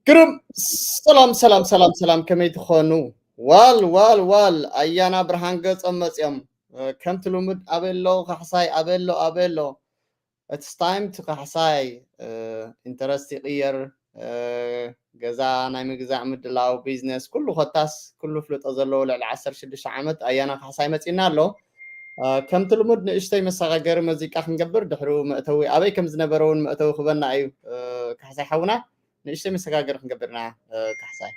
ግርም። ሰላም ሰላም ሰላም ሰላም፣ ከመይ ትኾኑ? ዋል ዋል ዋል፣ ኣያና ብርሃን ገጾም መጽዮም። ከምቲ ልሙድ ኣበሎ ካሕሳይ፣ ኣበሎ ኣበሎ። It's time to ካሕሳይ። ኢንተረስት ይቕየር፣ ገዛ ናይ ምግዛእ ምድላው፣ ቢዝነስ፣ ኩሉ ኮታስ ኩሉ ፍልጦ ዘለዎ ልዕሊ ዓሰርተ ሽዱሽተ ዓመት ኣያና ካሕሳይ መጺና ኣሎ። ከምቲ ልሙድ ንእሽተይ መሰጋገሪ መዚቃ ክንገብር፣ ድሕሪኡ መእተዊ ኣበይ ከም ዝነበረ እውን መእተዊ ክበና እዩ። ካሕሳይ ሓውና፣ ንእሽተይ መሰጋገሪ ክንገብርና፣ ካሕሳይ፣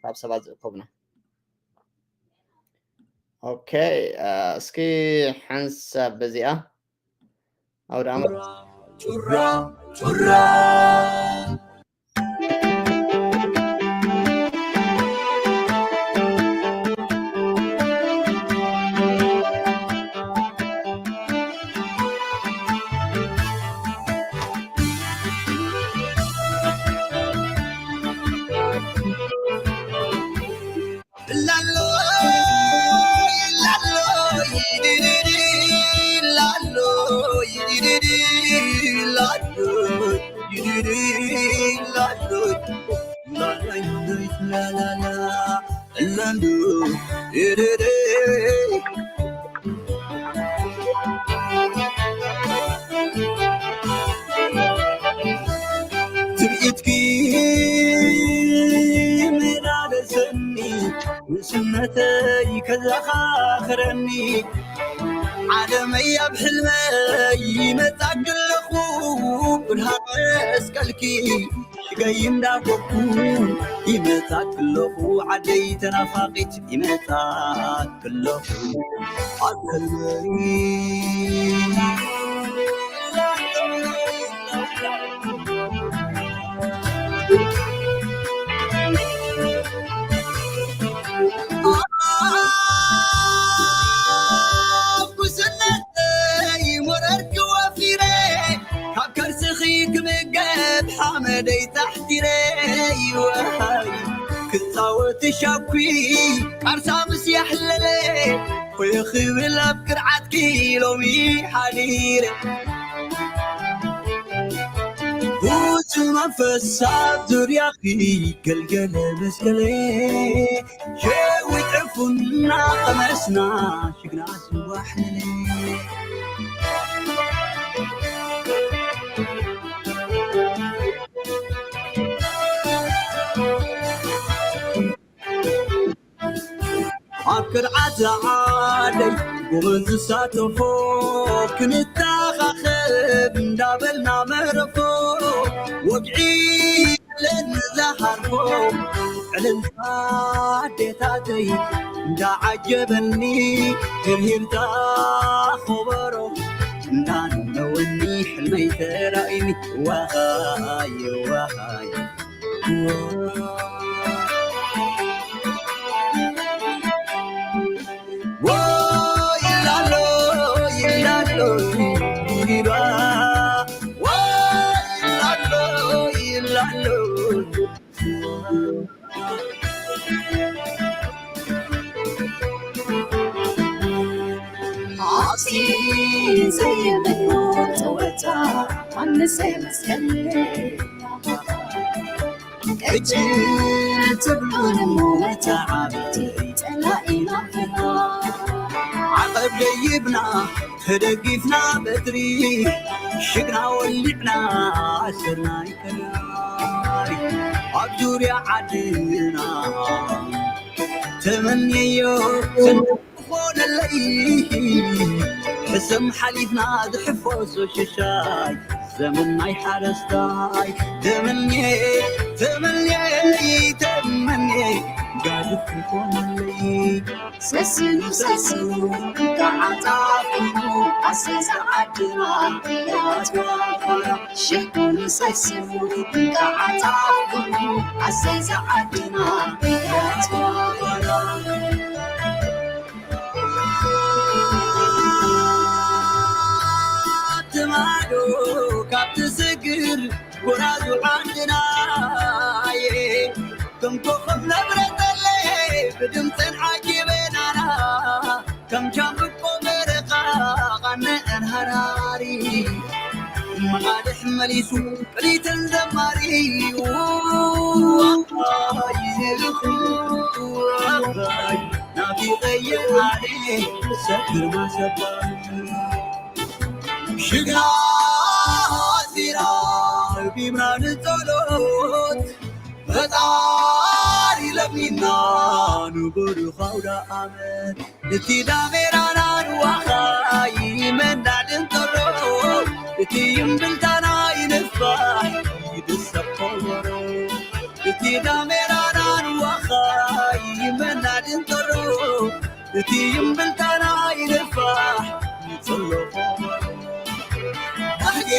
ካብ ሰባት ዝእከቡና። ኦኬ፣ እስኪ ሓንሳብ በዚኣ ኣውደ ኣመት። ጩራ ጩራ ትርኢትኪ መላለሰኒ፣ ንስነተይ ከዘኻኽረኒ፣ ዓለመይ ኣብ ሕልመይ ይመጻ ኣለኹ፣ ብርሃን መስቀልኪ ሽገይ እንዳጎኩ ይመጻ ኣለኹ፣ ዓደይ ተናፋቂት ይመጻ ኣለኹ ኣብ ሕልመይ። ካብ ከርስኺ ክምገብ ሓመደይ ታሕቲረ ይወሃይ ክጻወት ሻኩ ቃርሳ ምስ ያሕለለ ኮየ ክብል ኣብ ቅርዓትኪ ሎሚ ሓዲረ። ውጹእ መንፈስ ኣብ ዙርያኺ ገልገለ መስቀለ ሸዊት ዕፉና ቀመስና ሽግና ዝዋሕለለ። ኣብ ቅርዓት ዝዓደይ ጎበዝ ዝሳተፎ ክንተኻኸብ እንዳበልና መረፎ ወግዒ ለንዛሃርፎ ዕልልታ ኣዴታተይ እንዳዓጀበኒ ህርሂርታ ኸበሮ እንዳነወኒ ሕልመይ ተራእዩኒ ዋሃይ ዋሃይ። ቅጭን ትብሉን እሞ መተዓብቲ ጸላኢና ፍና። ዓቐብ ደይብና ተደጊፍና በትሪ ሽግና ወሊዕና ኣሰርናይ ከራሪ ኣብ ዙርያ ዓድና ተመንየዮ ኮነለይ ሕሰም ሓሊፍና ዝሕፈሶ ሽሻይ ዘመን ናይ ሓረስታይ ተመንየ ተመንየ ተመንየ ጋድፍ ኮነለይ ሰስኑ ሰስኑ እንተዓጻፍኩ ኣሰይ ዝዓድና ያትዋፈራ ሽኩኑ ሰስኑ እንተዓጻፍኩ ኣሰይ ዝዓድና ያትዋፈራ። ትማዶ ካብ ትስግር ጎራዙ ዓድናየ ከም ኮኸብ ነብረተለ ብድምፅን ዓጊበናና ከም ሻምብቆ በረኻ ቃነአን ሃራሪ እማ ማድሕ መሊሱ ቅኒተን ዘማሪ ዋይ ዝልኹ ዋይ ናፊቐየን ኣነ ሰብ ግርማ ሰባይ ሽግራ ኣዚራ ቢምራ ንጸሎት ፈጣሪ ለሚና ንብሩኽ ኣውደ ዓመት እቲ ዳሜራና ንዋኻይ መናድን ተሮ እቲ ይምብልታና ይንፋሕ ይድሰብ ከበሮ እቲ ዳሜራና ንዋኻይ መናድን ተሮ እቲ ይምብልታና ይንፋሕ ይጽሎ ከበሮ ኣሕጌ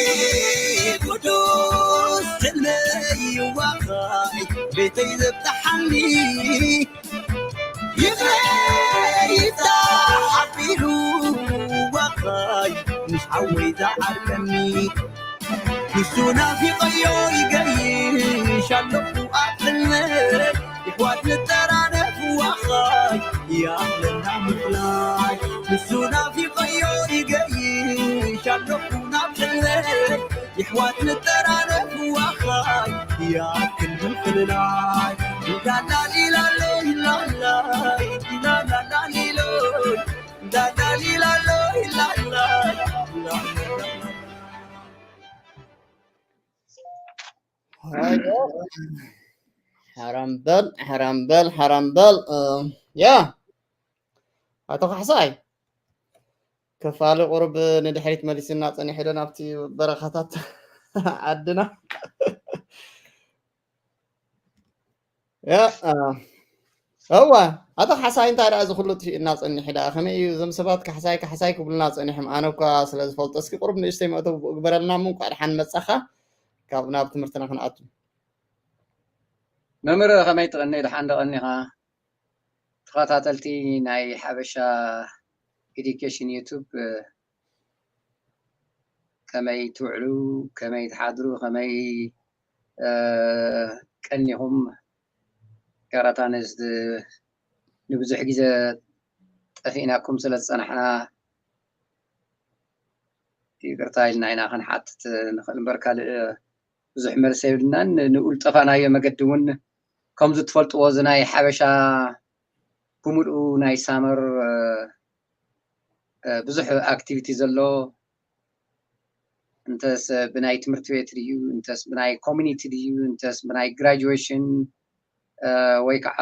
ቅዱስ ትልመይ ይዋኻይ ቤተይ ዘብጽሓኒ ይፍረ ይፍታሕ ኣቢሉ ዋኻይ ምስ ሓወይ ዝዓርከኒ ንሱ ናፊቐዮ ይገይሽ ኣለኹ ኣብ ሕልመይ ይሕዋት ንጠራረፍ ዋኻይ ይኣኽለና ምፍላይ ንሱ ናፊቐዮ ይገይሽ ኣለኹ ናብ ሕልመይ ይሕዋት ንጠራረፍ ዋኻይ ያክል ምፍልላይ ላላሊላሎይ ላላይ ላላላሊሎይ ላላሊላሎይ ላላይ ሓራምበል ሓራምበል ሓራምበል ያ ኣቶ ካሕሳይ ከፋሊ ቁሩብ ንድሕሪት መሊስና ጸኒሑ ዶ ናብቲ በረኻታት ዓድና እዋ ኣቶ ካሕሳይ እንታይ ደኣ እዚ ኩሉ ጥፊእና ጸኒሑ ደኣ ከመይ እዩ እዞም ሰባት ካሕሳይ ካሕሳይ ክብሉና ጸኒሖም ኣነ እኳ ስለ ዝፈልጦ እስኪ ቁሩብ ንእሽተይ መእተው ግበረልና እሞ እንኳዕ ደሓን መጻኻ ካብ ናብ ትምህርትና ክንኣቱ መምህር ከመይ ትቐኒ ደሓን ደቐኒኻ ተኸታተልቲ ናይ ሓበሻ ኤዱኬሽን ዩቱብ ከመይ ትውዕሉ ከመይ ትሓድሩ ከመይ ቀኒኹም ይቕረታ ንብዙሕ ግዜ ጠፊእናኩም ስለ ዝፀናሕና ይቅርታ ኢልና ኢና ክንሓትት ንኽእል እምበር ካልእ ብዙሕ መልሲ የብልናን ንኡ ዝጠፋእናዮ መገዲ እውን ከምዚ ትፈልጥዎ እዚ ናይ ሓበሻ ብምልኡ ናይ ሳመር ብዙሕ ኣክቲቪቲ ዘሎ እንተስ ብናይ ትምህርቲ ቤት ድዩ እንተስ ብናይ ኮሚኒቲ ድዩ እንተስ ብናይ ግራጁዌሽን ወይ ከዓ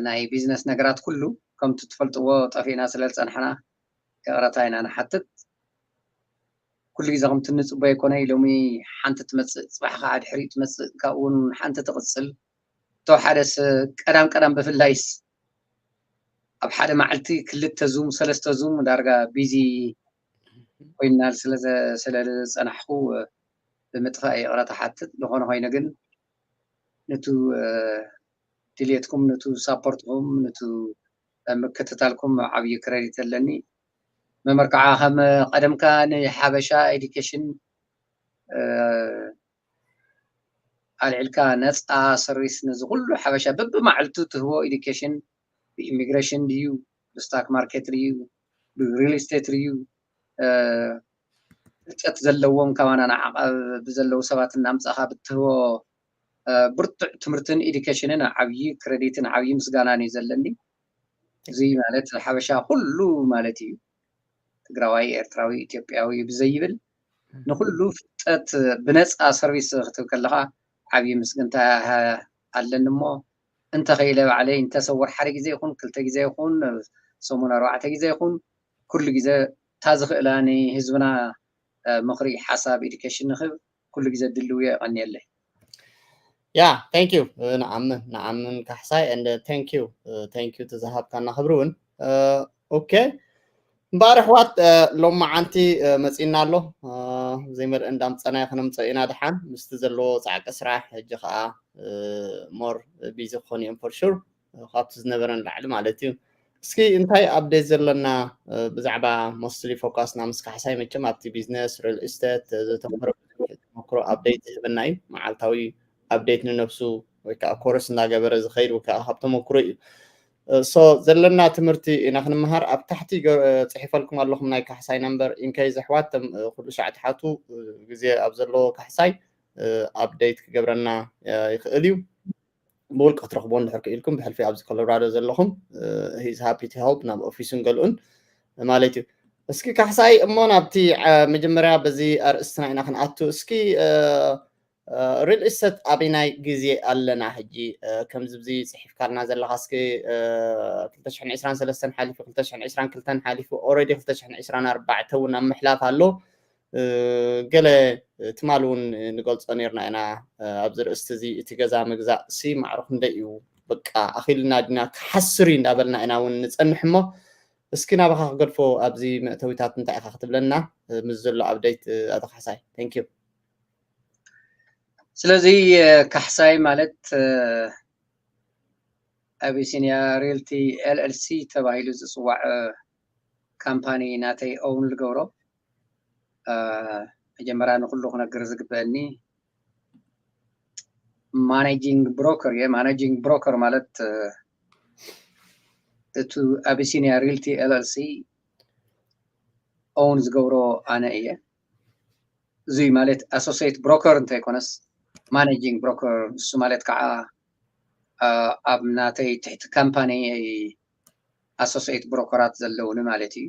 ናይ ቢዝነስ ነገራት ኩሉ ከምቲ ትፈልጥዎ ጠፊእና ስለ ዝፀናሕና ይቕረታ ኢና ንሓትት ኩሉ ግዜ ከምቲ እንፅቦ ኣይኮነ ሎሚ ሓንቲ ትመፅእ ፅባሕ ከዓ ድሕሪኡ ትመፅእ ካብኡ እውን ሓንቲ ትቕፅል እቶ ሓደስ ቀዳም ቀዳም ብፍላይስ ኣብ ሓደ መዓልቲ ክልተ ዙም ሰለስተ ዙም ዳርጋ ቢዚ ኮይና ስለ ዝፀናሕኩ ብምጥፋእ ይቕረታ ሓትት ዝኾነ ኮይኑ ግን ነቱ ድልየትኩም ነቱ ሳፖርትኩም ነቱ ምክትታልኩም ዓብዪ ክረዲት ኣለኒ መመር ከዓ ከም ቀደምካ ንሓበሻ ኤዱኬሽን ኣልዒልካ ነፃ ሰርቪስ ነዚ ኩሉ ሓበሻ በብማዕልቱ ትህቦ ኤዱኬሽን ብኢሚግሬሽን ድዩ ብስታክ ማርኬት ድዩ ብሪል ስቴት ድዩ ፍልጠት ዘለዎም ካባና ንዓቐብ ብዘለዉ ሰባት እናምፃእካ ብትህቦ ብርቱዕ ትምህርትን ኤዱኬሽንን ዓብዪ ክረዲትን ዓብዪ ምስጋናን እዩ ዘለኒ እዚ ማለት ሓበሻ ኩሉ ማለት እዩ ትግራዋይ ኤርትራዊ ኢትዮጵያዊ ብዘይብል ንኩሉ ፍልጠት ብነፃ ሰርቪስ ክትብል ከለካ ዓብዪ ምስግንታ ኣለኒ እሞ እንተኸኢለ ባዕለይ እንተሰወር ሓደ ግዜ ይኹን ክልተ ግዜ ይኹን ሰሙን ኣርባዕተ ግዜ ይኹን ኩሉ ግዜ እታ ዝኽእላ ንህዝብና ምኽሪ ሓሳብ ኤዱኬሽን ንክብ ኩሉ ግዜ ድልው እየ የቐንየለይ ያ thank you ንዓምን ንዓምን ካሕሳይ and thank you thank you ትዝሃብካና ክብሪ እውን okay እምበኣር ኣሕዋት ሎማዓንቲ መፂና ኣሎ ዘይመልእ እንዳምፀናዮ ክነምፀ ኢና ድሓን ምስቲ ዘለዎ ፃዕቂ ስራሕ ሕጂ ከዓ more busy ክኾኑ እዮም for sure ካብቲ ዝነበረ ንላዕሊ ማለት እዩ እስኪ እንታይ update ዘለና ብዛዕባ mostly focus ና ምስ ካሕሳይ መቸም ኣብቲ business real estate ዝተምክሮ update ዝህበና እዩ መዓልታዊ update ንነብሱ ወይ ከዓ course እንዳገበረ ዝኸይድ ወይ ከዓ ካብ ተመክሮ እዩ so ዘለና ትምህርቲ ኢና ክንምሃር። ኣብ ታሕቲ ገ- ጽሒፈልኩም ኣለኹም ናይ ካሕሳይ ነምበር። ኢንከይዝ ኣሕዋት ተም- ኩሉ ሻዕ ትሓቱ፣ ግዜ ኣብ ዘለዎ ካሕሳይ ኣፕደይት ክገብረና ይኽእል እዩ። ብውልቂ ክትረኽቦ እንድሕር ክኢልኩም፣ ብሕልፊ ኣብዚ ኮሎራዶ ዘለኹም he's happy to help፣ ናብ ኦፊሱን ገልኡን ማለት እዩ። እስኪ ካሕሳይ እሞ ናብቲ መጀመርያ በዚ ኣርእስትና ኢና ክንኣቱ። እስኪ ሪል ኢስቴት ኣበናይ ግዜ ኣለና ሕጂ? ከምዚ ብዚ ጽሒፍካልና ዘለኻ እስኪ 2023 ሓሊፉ፣ 2022 ሓሊፉ፣ ኦረዲ 2024 እውን ኣብ ምሕላፍ ኣሎ። ገለ ትማል እውን ንገልጾ ነርና ኢና ኣብዚ ርእስቲ እዚ። እቲ ገዛ ምግዛእ ሲ ማዕረ ክንደይ እዩ? በቃ ኣኺልና ዲና ክሓስር እዩ እንዳበልና ኢና እውን ንጸንሕ እሞ፣ እስኪ ናባኻ ክገድፎ ኣብዚ መእተዊታት እንታይ ኢኻ ክትብለና ምስ ዘሎ ኣፕደይት? ኣቶ ካሕሳይ፣ thank you። ስለዚ ካሕሳይ ማለት ኣቢሲኒያ ሪልቲ ኤልኤልሲ ተባሂሉ ዝፅዋዕ ካምፓኒ ናተይ ኦውን ዝገብሮ። መጀመርያ ንኩሉ ክነግር ዝግበአኒ ማኔጂንግ ብሮከር እየ። ማኔጂንግ ብሮከር ማለት እቱ ኣቢሲኒያ ሪልቲ ኤልኤልሲ ኦውን ዝገብሮ ኣነ እየ። እዙይ ማለት ኣሶሲየት ብሮከር እንተይኮነስ ማኔጂንግ ብሮከር፣ ንሱ ማለት ከዓ ኣብ ናተይ ትሕቲ ካምፓኒ ኣሶሲየት ብሮከራት ዘለውኒ ማለት እዩ።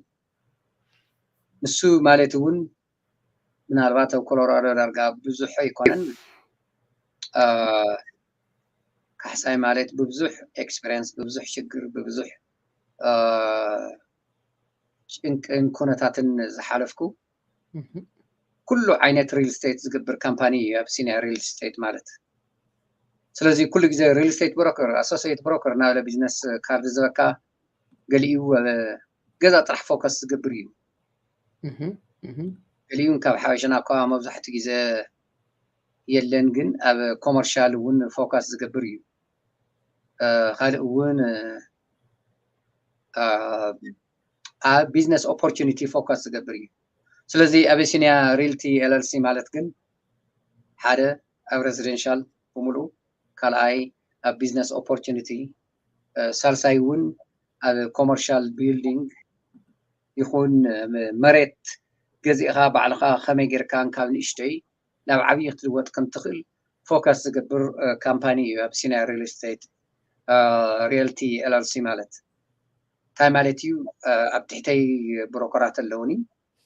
ንሱ ማለት እውን ምናልባት ኣብ ኮሎራዶ ዳርጋ ብዙሕ ኣይኮነን። ካሕሳይ ማለት ብብዙሕ ኤክስፔሪንስ፣ ብብዙሕ ሽግር፣ ብብዙሕ ጭንቅን ኩነታትን ዝሓለፍኩ ኩሉ ዓይነት ሪል ስቴት ዝገብር ካምፓኒ እዩ ኣቢሲኒያ ሪል ስቴት ማለት። ስለዚ ኩሉ ግዜ ሪል ስቴት ብሮከር፣ ኣሶሲየት ብሮከር እናበለ ቢዝነስ ካርድ ዝበካ ገሊኡ ገዛ ጥራሕ ፎከስ ዝገብር እዩ። ገሊኡ ካብ ሓበሻና እኳ መብዛሕትኡ ግዜ የለን፣ ግን ኣብ ኮመርሻል እውን ፎከስ ዝገብር እዩ። ካልእ እውን ኣብ ቢዝነስ ኦፖርቹኒቲ ፎከስ ዝገብር እዩ። ስለዚ ኣቢሲኒያ ሪልቲ ኤልኤልሲ ማለት ግን ሓደ ኣብ ሬዚደንሻል ብምሉኡ፣ ካልኣይ ኣብ ቢዝነስ ኦፖርቹኒቲ፣ ሳልሳይ እውን ኣብ ኮመርሻል ቢልዲንግ ይኹን መሬት ገዚእኻ ባዕልኻ ከመይ ጌርካ ካብ ንእሽተይ ናብ ዓብዪ ክትልወጥ ከም ትኽእል ፎከስ ዝገብር ካምፓኒ እዩ ኣቢሲኒያ ሪል ስቴት ሪልቲ ኤልኤልሲ ማለት። እንታይ ማለት እዩ? ኣብ ትሕተይ ብሮከራት ኣለውኒ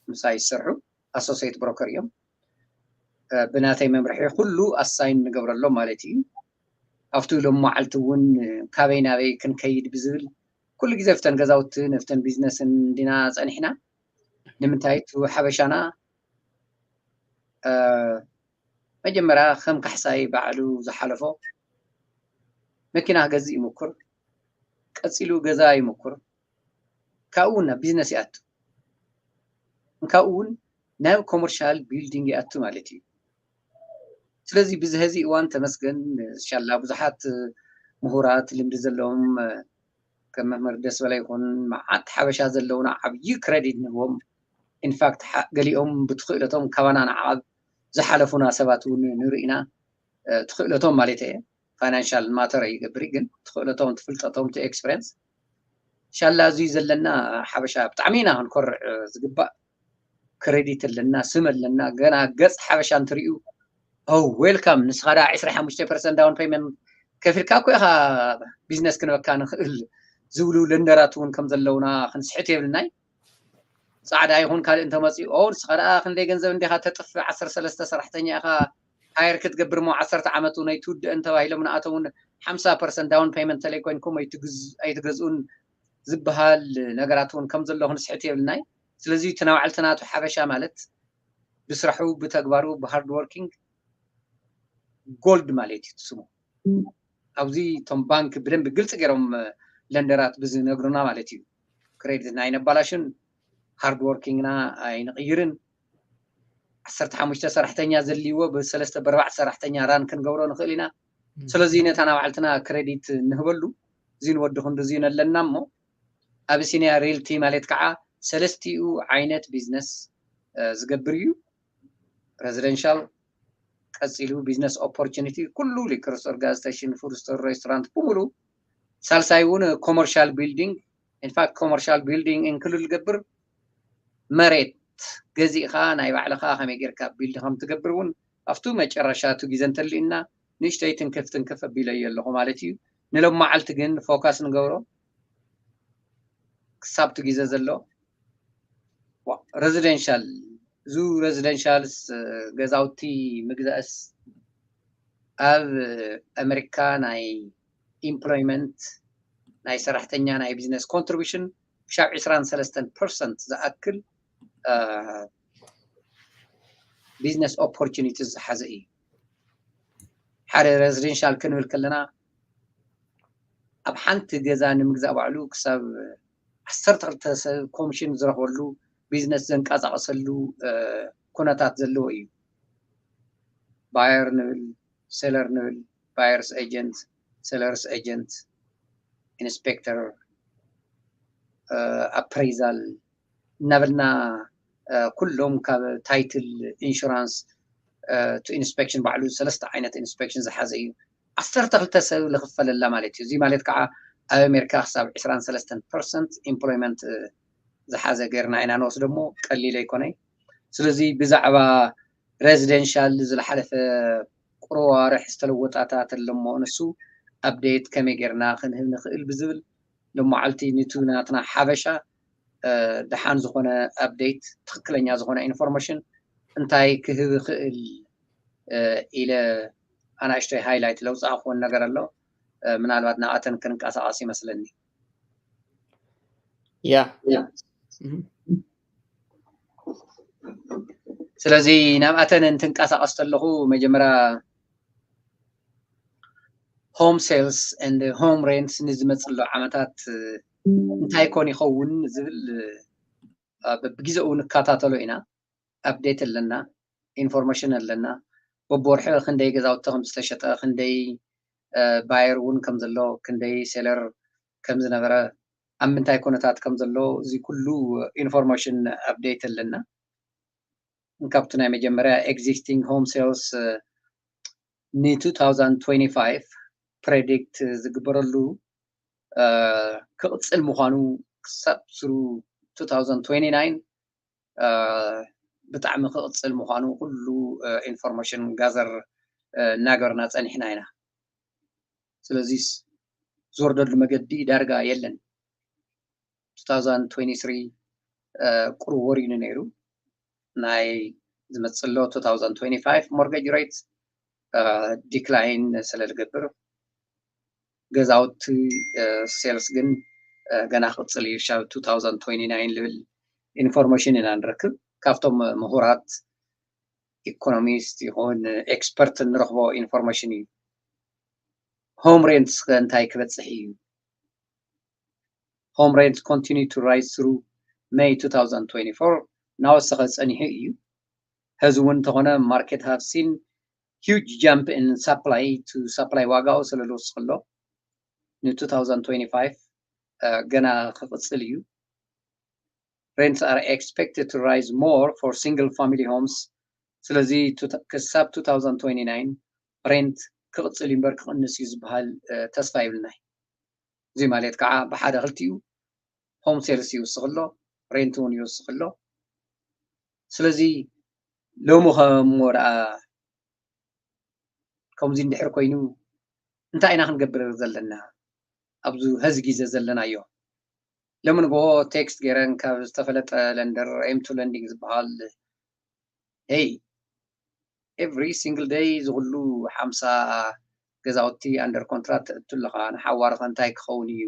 ምሳይ ዝሰርሑ ኣሶሲየት ብሮከር እዮም። ብናተይ መምርሒ ኩሉ ኣሳይን ንገብረሎም ማለት እዩ። ኣብቲ ሎም መዓልቲ እውን ካበይ ናበይ ክንከይድ ብዝብል ኩሉ ግዜ ኣብተን ገዛውትን ኣብተን ቢዝነስን እንዲና ፀኒሕና። ንምንታይ እቲ ሓበሻና መጀመርያ ከም ካሕሳይ ባዕሉ ዝሓለፎ መኪና ክገዝእ ይምኩር፣ ቀፂሉ ገዛ ይምኩር፣ ካብኡ እውን ናብ ቢዝነስ ይኣቱ፣ ካብኡ እውን ናብ ኮመርሻል ቢልዲንግ ይኣቱ ማለት እዩ። ስለዚ ብዚ ሀዚ እዋን ተመስገን ሻላ ብዙሓት ምሁራት ልምዲ ዘለዎም ከም መምህር ደስ በለ ይኹን መዓት ሓበሻ ዘለውና ዓብዪ ክረዲት ንህቦም። ኢንፋክት ገሊኦም ብትኽእለቶም ካባና ንዓቐብ ዝሓለፉና ሰባት እውን ንርኢ ኢና። ትኽእለቶም ማለት እየ ፋይናንሻል ማተር ይገብር ግን ትኽእለቶም ትፍልጠቶም ቲ ኤክስፐሪንስ ሻላ እዙይ ዘለና ሓበሻ ብጣዕሚ ኢና ክንኮርዕ ዝግባእ። ክሬዲት ኣለና፣ ስም ኣለና። ገና ገፅ ሓበሻ እንትርእዩ ኦ ዌልካም፣ ንስኻ ዳ ዕስራ ሓሙሽተ ፐርሰንት ዳውን ፔመንት ከፊልካ እኮ ኢኻ ቢዝነስ ክንበካ ንኽእል ዝብሉ ለንደራት እውን ከም ዘለውና ክንስሕት የብልናይ። ፃዕዳ ይኹን ካልእ እንተመፅኡ ኦ ንስኻ ደኣ ክንደይ ገንዘብ እንዲኻ ተጥፍእ፣ ዓሰርተ ሰለስተ ሰራሕተኛ ኢኻ ሃየር ክትገብር እሞ ዓሰርተ ዓመት እውን ኣይትውድእን ተባሂሎም ንኣቶም እውን ሓምሳ ፐርሰንት ዳውን ፔመንት ተለይ ኮይንኩም ኣይትግዝ- ኣይትገዝኡን ዝበሃል ነገራት እውን ከም ዘሎ ክንስሕት የብልናይ። ስለዚ እቲ ናባዕልትና እቲ ሓበሻ ማለት ብስራሑ ብተግባሩ ብሃርድ ወርኪንግ ጎልድ ማለት እዩ ስሙ። ኣብዚ እቶም ባንክ ብደንብ ግልፂ ገይሮም ለንደራት ብዝነግሩና ማለት እዩ። ክሬዲት ናይ ነባላሽን ሃርድ ወርኪንግና ኣይንቕይርን። ዓሰርተ ሓሙሽተ ሰራሕተኛ ዘልይዎ ብሰለስተ ብኣርባዕተ ሰራሕተኛ ራን ክንገብሮ ንኽእል ኢና። ስለዚ ነታ ናባዕልትና ክሬዲት ንህበሉ። እዚ ንወዲ ክንዲ እዚ ኣለና እሞ ኣቢሲኒያ ሪልቲ ማለት ከዓ ሰለስቲኡ ዓይነት ቢዝነስ ዝገብር እዩ። ሬዚደንሻል፣ ቀፂሉ ቢዝነስ ኦፖርቹኒቲ ኩሉ ሊክር ስቶር፣ ጋዝ ስቴሽን፣ ፉድ ስቶር፣ ሬስቶራንት ብምሉ ሳልሳይ እውን commercial building in fact commercial building include ዝገብር መሬት ገዚእኻ ናይ ባዕልኻ ከመይ ጌርካ build ከም ትገብር እውን ኣብቱ መጨረሻ እቲ ግዜ እንተልዩና ንእሽተይ ትንክፍ ትንክፍ ኣቢለዮ ኣለኹ ማለት እዩ። ንሎም መዓልቲ ግን focus ንገብሮ ክሳብ እቲ ግዜ ዘሎ residential እዙ residential ገዛውቲ ምግዛእስ ኣብ ኣሜሪካ ናይ employment ናይ ሰራሕተኛ ናይ business contribution ክሻብ ዕስራን ሰለስተን percent ዝኣክል business opportunities ዝሓዘ እዩ። ሓደ residential ክንብል ከለና ኣብ ሓንቲ ገዛ ንምግዛእ ባዕሉ ክሳብ ዓሰርተ ክልተ ሰብ commission ዝረኽበሉ business ዘንቀሳቐሰሉ ኩነታት ዘለዎ እዩ። Buyer ንብል፣ seller ንብል፣ buyers agent፣ sellers agent፣ inspector፣ appraisal እናበልና ኩሎም ካብ title insurance to inspection ባዕሉ ሰለስተ ዓይነት inspection ዝሓዘ እዩ። ዓሰርተ ክልተ ሰብ ዝኽፈለላ ማለት እዩ። እዚ ማለት ከዓ ኣብ ኣሜሪካ ክሳብ ዕስራን ሰለስተን percent employment ዝሓዘ ጌርና ኢና ንወስዶ እሞ ቀሊል ኣይኮነይ። ስለዚ ብዛዕባ residential ዝለሓለፈ ቁርዋርሕ ዝተለወጣታት ኣለሞ ንሱ update ከመይ ጌርና ክንህብ ንኽእል ብዝብል ሎመዓልቲ ንቱ ናትና ሓበሻ ደሓን ዝኾነ update ትኽክለኛ ዝኾነ information እንታይ ክህብ ይኽእል ኢለ ኣናእሽተይ highlight ለውፃእኽዎን ነገር ኣሎ። ምናልባት ናብኣተን ክንቀሳቐስ ይመስለኒ። ያ ስለዚ ናብኣተን እንትንቀሳቐስ ተለኹ መጀመርያ home sales and home rents ንዝመፅሎ ዓመታት እንታይ ኮን ይኸውን ዝብል በብግዜኡ ንከታተሎ ኢና። Update ኣለና፣ information ኣለና። በብወርሒ ክንደይ ገዛውቲ ከም ዝተሸጠ፣ ክንደይ buyer እውን ከም ዘሎ፣ ክንደይ seller ከም ዝነበረ፣ ኣብ ምንታይ ኩነታት ከም ዘሎ እዚ ኩሉ information update ኣለና። ካብቲ ናይ መጀመርያ existing home sales ን two thousand twenty-five predict ዝግበረሉ ክቕፅል ምዃኑ ክሳብ ስሩ two thousand twenty-nine ብጣዕሚ ክቕፅል ምዃኑ ኩሉ information gather እናገበርና ፀኒሕና ኢና። ስለዚ ዝወርደሉ መገዲ ዳርጋ የለን። two thousand twenty-three ቁሩብ ወሪዱ ነይሩ። ናይ ዝመፅእ ዘሎ two thousand twenty-five mortgage rate decline ስለ ዝገብር ገዛውቲ sales ግን ገና ክቕፅል እዩ። ሻብ two thousand twenty-nine ዝብል information ኢና ንረክብ ካብቶም ምሁራት economist ይኹን expert ንረኽቦ information እዩ። Home rents ከ እንታይ ክበፅሕ እዩ? Home rents continue to rise through May two thousand twenty-four እናወሰኸ ፀኒሑ እዩ። ሕዚ እውን እንተኾነ market have seen huge jump in supply to supply ዋጋኡ ስለ ዝወስኽ ኣሎ ን two thousand twenty-five ገና ክቕፅል እዩ። Rents are expected to rise more for single family homes። ስለዚ ክሳብ two thousand twenty-nine rent ክቕፅል እዩ እምበር ክቕንስ እዩ ዝበሃል ተስፋ ይብልናይ። እዚ ማለት ከዓ ብሓደ ክልቲኡ home sales ይውስኽ ኣሎ፣ rent እውን ይውስኽ ኣሎ። ስለዚ ሎሚ ከሞ ደኣ ከምዚ እንድሕር ኮይኑ እንታይ ኢና ክንገብር ዘለና ኣብዚ ሀዚ ግዜ ዘለናዮ? ሎሚ ንግሆ text ገይረን ካብ ዝተፈለጠ lender M two lending ዝበሃል hey every single day ዝኩሉ ሓምሳ ገዛውቲ under contract ተእቱ ኣለኻ ንሓዋርኸ እንታይ ክኸውን እዩ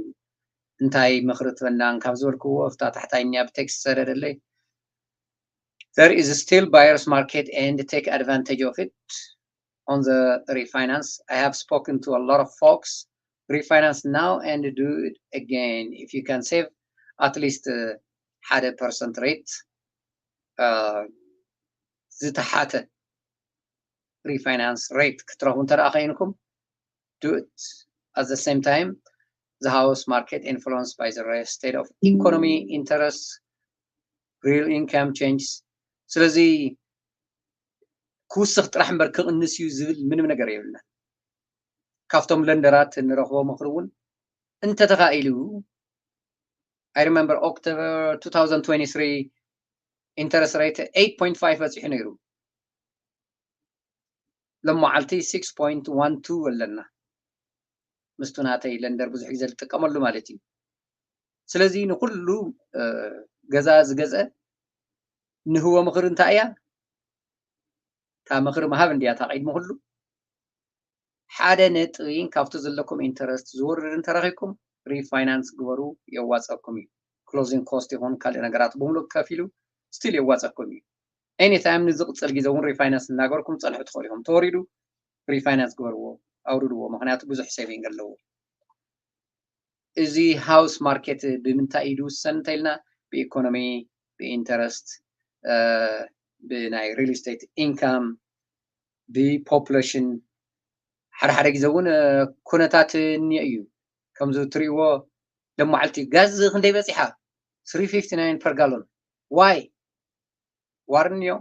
እንታይ ምኽሪ ትበናን ካብ ዝበልክዎ እፍታ ታሕታይ እኒያ ብ text ዝሰደደለይ there is still buyers market and take advantage of it on the refinance. I have spoken to a lot of folks. Refinance now and do it again. If you can save at least ሓደ percent rate ዝተሓተ refinance rate ክትረኽቡ እንተ ደኣ ኮይንኩም do it. At the same time, the house market influenced by the state of economy, interest, real income changes. ስለዚ ክውስኽ ጥራሕ እምበር ክቕንስ እዩ ዝብል ምንም ነገር የብልና። ካብቶም lender ኣት እንረኽቦ ምኽሪ እውን እንተተኻኢሉ I remember October two thousand twenty-three interest rate eight point five በፂሑ ነይሩ። ሎመዓልቲ six point one two ኣለና። ምስቱ ናተይ lender ብዙሕ ግዜ ዝጥቀመሉ ማለት እዩ። ስለዚ ንኩሉ ገዛ ዝገዘ ንህቦ ምኽሪ እንታይ እያ? እታ ምኽሪ ምሃብ እንድያ እታ ቅድሚ ኩሉ። ሓደ ነጥቢ ካብቲ ዘለኩም interest ዝወርድ እንተረኺብኩም refinance ግበሩ፣ የዋፀኩም እዩ። Closing cost ይኹን ካልእ ነገራት ብምሉእ ከፊሉ still የዋፀኩም እዩ። Anytime ንዝቕፅል ግዜ እውን refinance እናገበርኩም ፀንሑ ትኽእሉ ኢኹም። ተወሪዱ refinance ግበርዎ፣ ኣውርድዎ፣ ምክንያቱ ብዙሕ saving ኣለዎ። እዚ house market ብምንታይ እዩ ዝውሰን እንተኢልና፣ ብ economy፣ ብ interest፣ ብናይ real estate income፣ ብ population፣ ሓደ ሓደ ግዜ እውን ኩነታት እኒኦ እዩ። ከምዚ ትሪእዎ ሎመዓልቲ ጋዝ ክንደይ በፂሓ? Three fifty nine per gallon። Why? War እኒኦ፣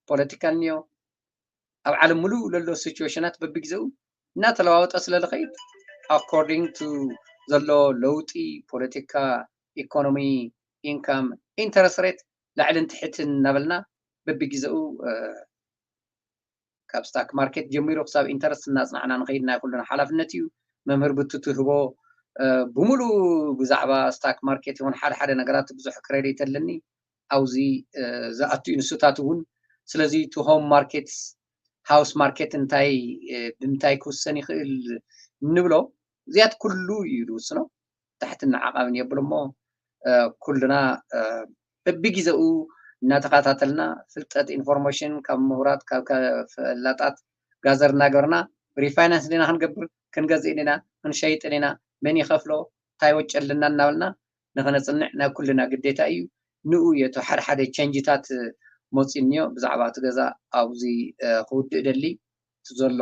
ፖለቲካ እኒኦ፣ ኣብ ዓለም ሙሉእ ለሎ situationናት በብግዜኡ እናተለዋወጠ ስለ ዝኸይድ according to ዘሎ ለውጢ ፖለቲካ፣ economy፣ income፣ interest rate ላዕልን ትሕትን እናበልና በብግዜኡ ካብ stock market ጀሚሩ ክሳብ interest እናፅናዕና ንኸይድ ናይ ኩሉና ሓላፍነት እዩ። መምህር ብቱ ትህቦ ብምሉእ ብዛዕባ stock market ይኹን ሓደ ሓደ ነገራት ብዙሕ credit ኣለኒ። ኣብዚ ዝኣቱ እዩ ንሱታት እውን። ስለዚ እቲ home market፣ house market እንታይ ብምንታይ ክውሰን ይኽእል እንብሎ እዚኣት ኩሉ እዩ ዝውስኖ። ታሕትን ዓቓብን የብሎ እሞ ኩልና በብግዜኡ እናተኸታተልና ፍልጠት፣ information ካብ ምሁራት፣ ካብ ፈላጣት gather እናገበርና refinance ዲና ክንገብር፣ ክንገዝእ ዲና፣ ክንሸይጥ ዲና፣ መን ይኸፍሎ፣ እንታይ ወጪ ኣለና እናበልና ንኸነፅንዕ ናይ ኩልና ግዴታ እዩ። ንኡ የቶ ሓደ ሓደ changeታት መፂኡ እኒኦ። ብዛዕባ እቲ ገዛ ኣብዚ ክውድእ ደሊ፣ እቲ ዘሎ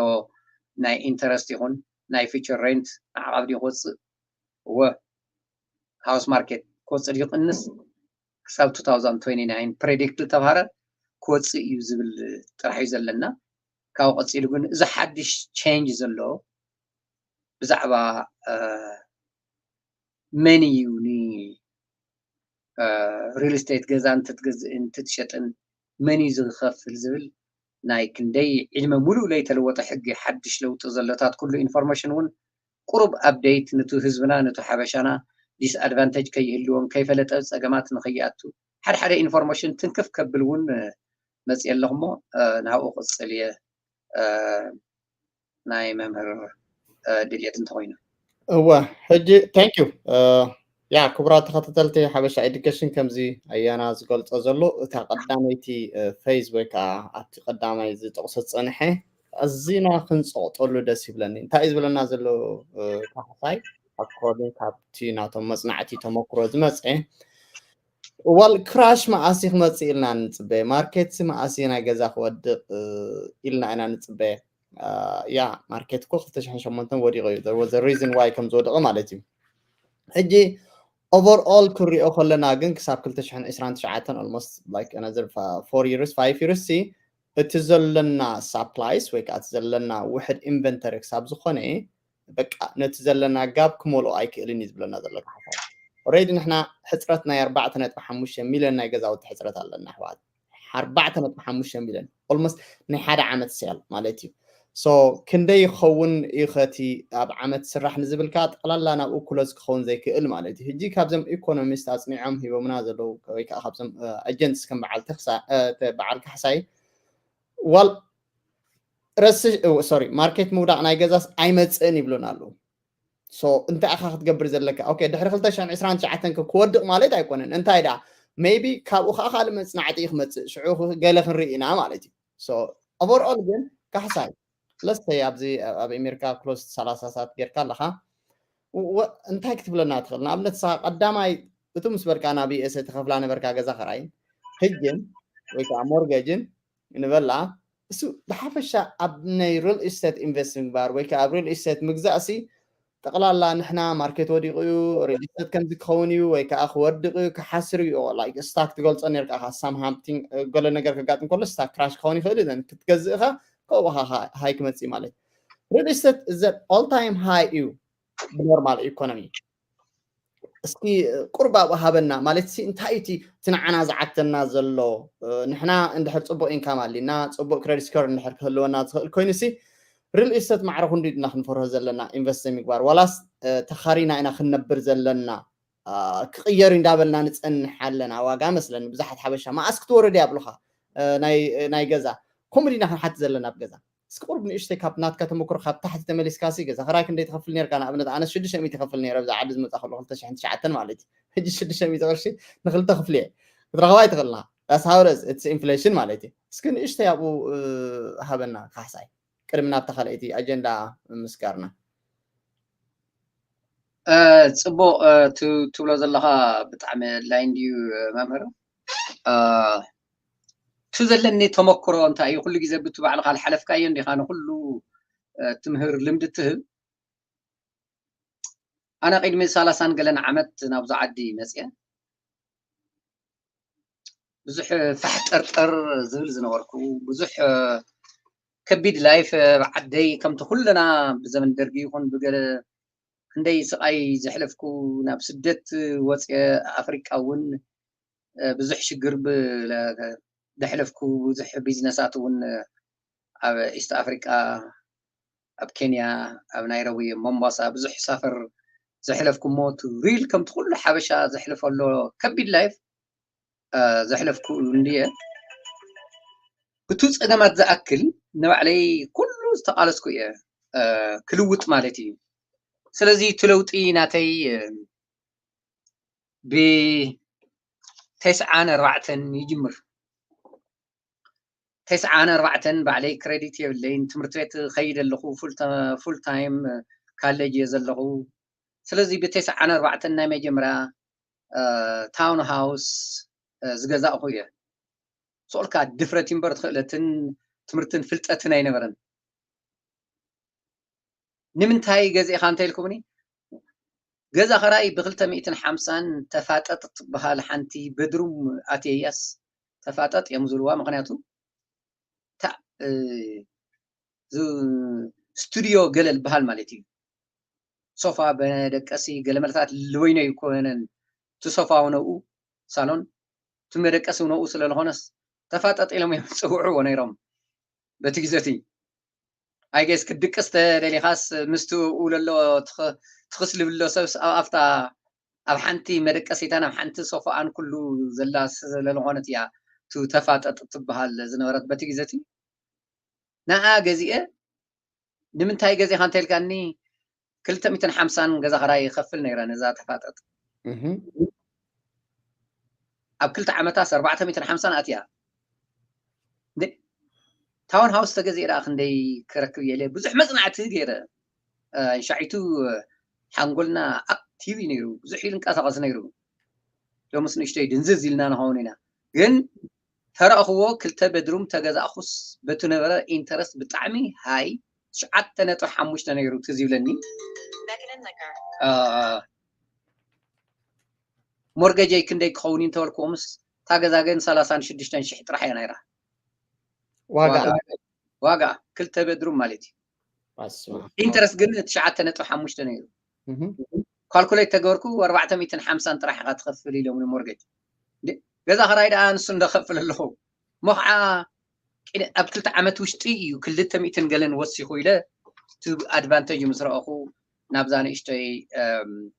ናይ interest ይኹን ናይ future rent ንዓቓብ ድዩ ክወፅእ፣ እወ house market ክወፅእ ድዩ ክቕንስ፣ ክሳብ two thousand twenty nine predict ዝተብሃረ ክወፅእ እዩ ዝብል ጥራሕ እዩ ዘለና። ካብኡ ቀፂሉ ግን እዚ ሓድሽ change ዘሎ ብዛዕባ መን እዩ ን real estate ገዛ እንትትገዝእን እንትትሸጥን መን እዩ ዝኸፍል ዝብል ናይ ክንደይ ዕድመ ሙሉእ ለይተለወጠ ሕጊ ሓድሽ ለውጢ ዘሎታት ኩሉ information እውን ቁሩብ update ንቱ ህዝብና ንቱ ሓበሻና disadvantage ከይህልዎም ከይፈለጠ ፀገማት ንኸይኣቱ ሓደ ሓደ information ትንክፍ ከብል እውን መፅእ ኣለኹ እሞ ናብኡ ቅፅል እየ ናይ መምህር ድልየት እንተኾይኑ። እወ ሕጂ thank you። ያ ክቡራት ተኸታተልቲ ሓበሻ education ከምዚ ኣያና ዝገልፆ ዘሎ እታ ቀዳመይቲ phase ወይ ከዓ ኣብቲ ቀዳማይ ዝጠቕሶ ዝፀንሐ ኣዚና ክንፀቕጠሉ ደስ ይብለኒ። እንታይ እዩ ዝብለና ዘሎ ካሕሳይ? According ካብቲ ናቶም መፅናዕቲ ተመክሮ ዝመፀ well crash መኣስ ክመፅእ ኢልና ንፅበ፣ market መኣስ ናይ ገዛ ክወድቕ ኢልና ኢና ንፅበ። ያ market እኮ ክልተ ሽሕን ሸሞንተን ወዲቑ እዩ። There was a reason why ከም ዝወደቐ ማለት እዩ። ሕጂ overall ክሪኦ ከለና ግን ክሳብ ክልተ ሽሕን ዕስራን ትሽዓተን almost like another four years five years ሲ እቲ ዘለና supplies ወይ ከዓ እቲ ዘለና ውሕድ inventory ክሳብ ዝኾነ በቃ ነቲ ዘለና gap ክመልኦ ኣይክእልን እዩ ዝብለና ዘሎ ካሕሳይ። Already ንሕና ሕፅረት ናይ ኣርባዕተ ነጥቢ ሓሙሽተ ሚልዮን ናይ ገዛውቲ ሕፅረት ኣለና ኣሕዋት። ኣርባዕተ ነጥቢ ሓሙሽተ ሚልዮን almost ናይ ሓደ ዓመት sale ማለት እዩ። So ክንደይ ይኸውን እዩ ከቲ ኣብ ዓመት ስራሕ ንዝብል ከዓ ጠቕላላ ናብኡ close ክኸውን ዘይክእል ማለት እዩ። ሕጂ ካብዞም economist ኣፅኒዖም ሂቦምና ዘለዉ ወይ ከዓ ካብዞም agents ከም በዓል በዓል ካሕሳይ well ረስሕ sorry market ምውዳቕ ናይ ገዛስ ኣይመፅእን ይብሉና ኣለዉ። So እንታይ ኢኻ ክትገብር ዘለካ? Okay ድሕሪ ክልተ ሽሕን ዕስራን ትሽዓተን ክወድቕ ማለት ኣይኮነን። እንታይ ደኣ maybe ካብኡ ከዓ ካልእ መፅናዕቲ እዩ ክመፅእ፣ ሽዑ ገለ ክንርኢ ኢና ማለት እዩ። So overall ግን ካሕሳይ let's say ኣብዚ ኣብ ኣሜሪካ close ሰላሳ ሰዓት ጌርካ ኣለኻ። እንታይ ክትብለና ትኽእል? ንኣብነት ንስኻ ቀዳማይ እቱ ምስ በልካ ናብ USA ትኸፍላ ነበርካ ገዛ ክራይን ሕጅን ወይ ከዓ mortgageን ንበላ እሱ ብሓፈሻ ኣብ ናይ real estate invest ምግባር ወይ ከዓ ኣብ real estate ምግዛእ ሲ ጠቕላላ ንሕና market ወዲቑ እዩ፣ real estate ከምዚ ክኸውን እዩ ወይ ከዓ ክወድቕ እዩ ክሓስር እዩ like stock ትገልፆ ነርካ something ገለ ነገር ከጋጥም ከሎ stock crash ክኸውን ይኽእል እዩ ክትገዝእ ኢኻ ከምኡ high ክመፅእ ማለት real estate is at all time high እዩ። ብኖርማል ኢኮኖሚ። እስኪ ቁርብ ኣብኡ ሃበና፣ ማለት ሲ እንታይ እቲ እቲ ንዓና ዝዓግተና ዘሎ? ንሕና እንድሕር ጽቡቕ ኢንካም ኣሊና፣ ጽቡቕ ክሬዲት ስኮር እንድሕር ክህልወና ዝኽእል ኮይኑ ሲ፣ ሪል ኢስቴት ማዕረ ክንዱ ድና ክንፈርሆ ዘለና ኢንቨስት ምግባር፣ ዋላስ ተኻሪና ኢና ክንነብር ዘለና? ክቕየር እንዳበልና ንጸንሕ ኣለና። ዋጋ መስለኒ ብዙሓት ሓበሻ መኣስ ክትወርድ እያ ኣብሉኻ ናይ ገዛ። ከምኡ ዲና ክንሓት ዘለና ኣብ ገዛ? እስኪ ቁርብ ንእሽተይ ካብ ናትካ ተመክሮ ካብ ታሕቲ ተመሊስካ ሲ፣ ገዛ ክራይ ክንደይ ትኸፍል ነርካ? ንኣብነት ኣነ ሽዱሽተ ሚእቲ ይኸፍል ነይረ፣ ብዛ ዓዲ ዝመጻ ከሎ ክልተ ሽሕን ትሽዓተን ማለት እዩ። ሕጂ ሽዱሽተ ሚእቲ ቅርሺ ንክልተ ክፍሊ እየ ክትረኽባ ኣይትኽእልና። ዳስ ሃውረስ እቲ ኢንፍሌሽን ማለት እዩ። እስኪ ንእሽተይ ኣብኡ ሃበና ካሕሳይ፣ ቅድሚ ናብታ ካልኣይቲ ኣጀንዳ ምስጋርና። ጽቡቕ ትብሎ ዘለኻ ብጣዕሚ ኣድላይ እንድዩ መምህር። እቲ ዘለኒ ተመክሮ እንታይ እዩ? ኩሉ ግዜ ብቲ ባዕልኻ ዝሓለፍካዮ እንዲኻ ንኩሉ ትምህር ልምዲ ትህብ። ኣነ ቅድሚ ሰላሳን ገለን ዓመት ናብዚ ዓዲ መፅየ። ብዙሕ ፋሕ ጠርጠር ዝብል ዝነበርኩ፣ ብዙሕ ከቢድ ላይፍ ኣብ ዓደይ፣ ከምቲ ኩልና ብዘመን ደርጊ ይኹን ብገለ ክንደይ ስቓይ ዘሕለፍኩ፣ ናብ ስደት ወፅየ ኣፍሪቃ እውን ብዙሕ ሽግር ዘሕለፍኩ፣ ብዙሕ ቢዝነሳት እውን ኣብ ኢስት ኣፍሪቃ፣ ኣብ ኬንያ፣ ኣብ ናይሮቢ፣ ሞምባሳ ብዙሕ ሳፈር ዘሕለፍኩ እሞ፣ ሪል ከምቲ ኩሉ ሓበሻ ዘሕልፈሎ ከቢድ ላይፍ ዘሕለፍኩ እንድየ። ብቱ ፀገማት ዝኣክል ንባዕለይ ኩሉ ዝተቓለስኩ እየ ክልውጥ ማለት እዩ። ስለዚ እቲ ለውጢ ናተይ ብተስዓን ኣርባዕተን ይጅምር። ተስዓን ኣርባዕተን ባዕለይ ክሬዲት የብለይን። ትምህርቲ ቤት ከይድ ኣለኹ፣ ፉል ታይም ካሌጅ እየ ዘለኹ። ስለዚ ብተስዓን ኣርባዕተን ናይ መጀመርያ ታውን ሃውስ ዝገዛእኹ እየ። ስኦልካ ድፍረት እምበር ትኽእለትን ትምህርትን ፍልጠትን ኣይነበረን። ንምንታይ ገዚእኻ እንተኢልኩምኒ፣ ገዛ ኸራይ ብክልተ ሚእትን ሓምሳን ተፋጠጥ ትበሃል ሓንቲ በድሩም ኣትየያስ፣ ተፋጠጥ እዮም ዝብልዋ። ምኽንያቱ ስቱዲዮ ገለ ዝበሃል ማለት እዩ። ሶፋ መደቀሲ ገለ መለታት ልበይኖ ይኮነን፣ እቲ ሶፋ ውነኡ ሳሎን፣ እቲ መደቀሲ ውነኡ ስለዝኾነስ ተፋጠጥ ኢሎም እዮም ዝፅውዕዎ ነይሮም በቲ ግዜ እቲ። ኣይገስ ክትድቅስ ተደሊኻስ ምስቲ ኣብኡ ለሎ ትኽስ ልብሎ ሰብስ ኣብ ኣፍታ ኣብ ሓንቲ መደቀሲታን ኣብ ሓንቲ ሶፋኣን ኩሉ ዘላ ስለዝኾነት እያ ቱ ተፋጠጥ ትበሃል ዝነበረት በቲ ግዜ እቲ። ንኣ ገዚኤ ንምንታይ ገዚኻ እንተልካኒ ክልተ ሚእትን ሓምሳን ገዛ ኸራይ ይኸፍል ነይረ ነዛ ተፋጠጥ። ኣብ ክልተ ዓመታስ ኣርባዕተ ሚእትን ሓምሳን ኣትያ። ታውን ሃውስ ተገዚኤ ደኣ ክንደይ ክረክብ እየ ኢለ ብዙሕ መጽናዕቲ ገይረ። ሻዒቱ ሓንጎልና ኣክቲቭ እዩ ነይሩ፣ ብዙሕ እዩ ዝንቀሳቐስ ነይሩ። ሎምስ ንእሽተይ ድንዝዝ ኢልና ንኸውን ኢና። ግን ተረእኽዎ ክልተ በድሩም ተገዛእኹስ በቲ ነበረ ኢንተረስት ብጣዕሚ ሃይ ትሽዓተ ነጥቢ ሓሙሽተ ነይሩ ትዝ ይብለኒ። ሞርገጀይ ክንደይ ክኸውን እዩ እንተበልክዎምስ እታ ገዛ ግን ሰላሳን ሽዱሽተን ሽሕ ጥራሕ እያ ናይራ። ዋጋ ዋጋ ክልተ በድሩም ማለት እዩ። ኢንተረስት ግን ትሽዓተ ነጥቢ ሓሙሽተ ነይሩ። ካልኩሌት ተገበርኩ ኣርባዕተ ሚእትን ሓምሳን ጥራሕ ኢኻ ትኸፍል ኢሎም ሞርገጅ። ገዛ ኸራይ ደኣ ንሱ እንደኸፍል ኣለኹ እሞ ከዓ ኣብ ክልተ ዓመት ውሽጢ እዩ ክልተ ሚእትን ገለን ወሲኹ ኢለ እቲ ኣድቫንቴጅ ምስ ረኣኹ ናብዛ ንእሽተይ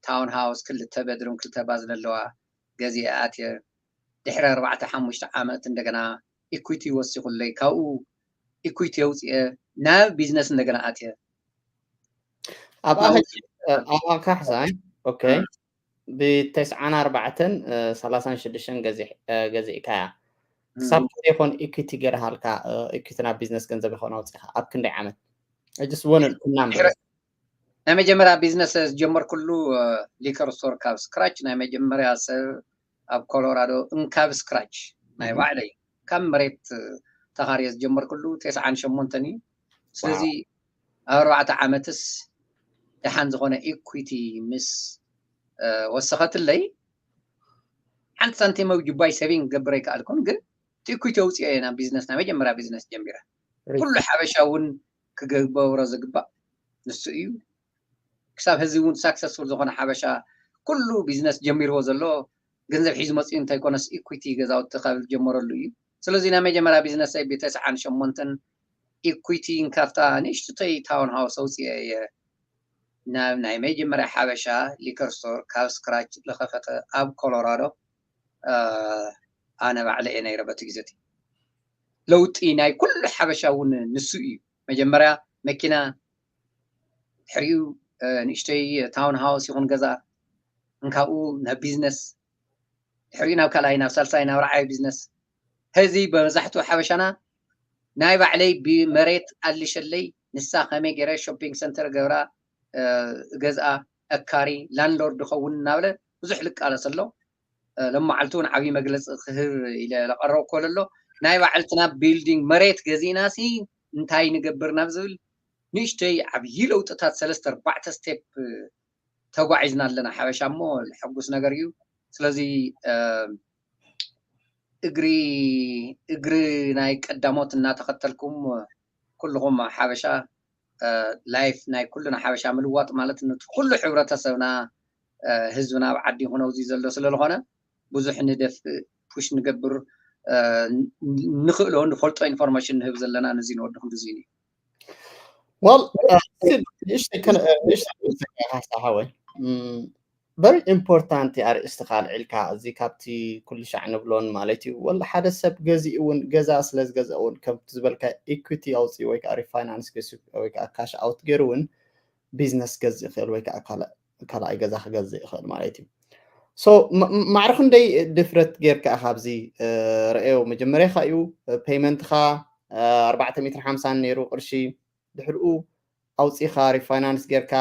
ታውን ሃውስ ክልተ በድሩም ክልተ ባዝ ዘለዋ ገዚአ ኣትየ። ድሕሪ ኣርባዕተ ሓሙሽተ ዓመት እንደገና ኢኩዊቲ ወሲኹለይ፣ ካብኡ ኢኩዊቲ ኣውፅኤ ናብ ቢዝነስ እንደገና ኣትየ። ኣብኣ ካሕሳይ ኦኬ ብተስዓን ኣርባዕተን ሰላሳን ሽዱሽተን ገዚእካያ ክሳብ ክንደይ ይኾን ኢኩዊቲ ገይርሃልካ? ኢኩዊቲ ናብ ቢዝነስ ገንዘብ ይኾን ኣውፅኻ ኣብ ክንደይ ዓመት? ጅስ ወን ኩናም ናይ መጀመርያ ቢዝነስ ዝጀመርኩሉ ሊከር ስቶር ካብ ስክራች ናይ መጀመርያ ሰብ ኣብ ኮሎራዶ እንካብ ስክራች ናይ ባዕለይ ካብ መሬት ተኻርየ ዝጀመርኩሉ ተስዓን ሸሞንተን እዩ። ስለዚ ኣብ ኣርባዕተ ዓመትስ ደሓን ዝኾነ ኢኩዊቲ ምስ ወሰኸትለይ ሓንቲ ሳንቲም ኣብ ጁባይ ሴቪንግ ክገብር ኣይከኣልኩን፣ ግን እቲ ኢኩዊቲ ኣውፅኦ እየ ናብ ቢዝነስ ናይ መጀመርያ ቢዝነስ ጀሚረ። ኩሉ ሓበሻ እውን ክገብሮ ዝግባእ ንሱ እዩ። ክሳብ ሕዚ እውን ሳክሰስፉል ዝኾነ ሓበሻ ኩሉ ቢዝነስ ጀሚርዎ ዘሎ ገንዘብ ሒዙ መፅኡ እንተይኮነስ ኢኩዊቲ ገዛውቲ ካብ ዝጀመረሉ እዩ። ስለዚ ናይ መጀመርያ ቢዝነሰይ ብተስዓን ሸሞንተን ኢኩዊቲ ካብታ ንእሽተይ ታውን ሃውስ ኣውፅኤ እየ ናብ ናይ መጀመርያ ሓበሻ ሊከር ስቶር ካብ ስክራች ዝኸፈተ ኣብ ኮሎራዶ ኣነ ባዕለ እየ ነይረ በቲ ግዜ እቲ። ለውጢ ናይ ኩሉ ሓበሻ እውን ንሱ እዩ። መጀመርያ መኪና፣ ድሕሪኡ ንእሽተይ ታውን ሃውስ ይኹን ገዛ፣ እንካብኡ ናብ ቢዝነስ፣ ድሕሪኡ ናብ ካልኣይ ናብ ሳልሳይ ናብ ርዓይ ቢዝነስ። ሕዚ በመብዛሕትኡ ሓበሻና ናይ ባዕለይ ብመሬት ኣልሸለይ ንሳ ከመይ ገይረ ሾፒንግ ሰንተር ገብራ ገዝኣ፣ ኣካሪ፣ ላንድሎርድ ዝኸውን እናበለ ብዙሕ ልቃለስ ኣሎ። ለማዓልቲ እውን ዓብዪ መግለፂ ክህብ ኢለ ለቐረብኮ ለሎ ናይ ባዕልትና ቢልዲንግ መሬት ገዚእና ሲ እንታይ ንገብር ናብ ዝብል ንእሽተይ ዓብዪ ለውጥታት ሰለስተ ኣርባዕተ ስቴፕ ተጓዒዝና ኣለና። ሓበሻ እሞ ሕጉስ ነገር እዩ። ስለዚ እግሪ እግሪ ናይ ቀዳሞት እናተኸተልኩም ኩልኹም ሓበሻ ላይፍ ናይ ኩልና ሓበሻ ምልዋጥ ማለት ነቲ ኩሉ ሕብረተሰብና ህዝብና ኣብ ዓዲ ይኹን ኣብዚ ዘሎ ስለዝኾነ ብዙሕ ንደፍእ ፑሽ ንገብር ንኽእሎ ንፈልጦ ኢንፎርሜሽን ንህብ ዘለና ነዚ ንወዲ ክንድዚ እዩ። Well, ንእሽተይ ሓወይ very important ኣርእስቲ ካልዒልካ እዚ ካብቲ ኩሉ ሻዕ ንብሎን ማለት እዩ። ወላ ሓደ ሰብ ገዚኡ እውን ገዛ ስለ ዝገዝአ እውን ከምቲ ዝበልካ ኢኩዊቲ ኣውፅኡ ወይ ከዓ ሪፋይናንስ ገሲኡ ወይ ከዓ ካሽ ኣውት ገይሩ እውን ቢዝነስ ክገዝእ ይኽእል ወይ ከዓ ካልኣይ ገዛ ክገዝእ ይኽእል ማለት እዩ። ሶ ማዕረ ክንደይ ድፍረት ጌርካ ኢኻ ኣብዚ ረአዮ? መጀመርያ ኢኻ እዩ ፔይመንትኻ ኣርባዕተ ሚእትን ሓምሳን ነይሩ ቅርሺ፣ ድሕሪኡ ኣውፂኻ ሪፋይናንስ ጌርካ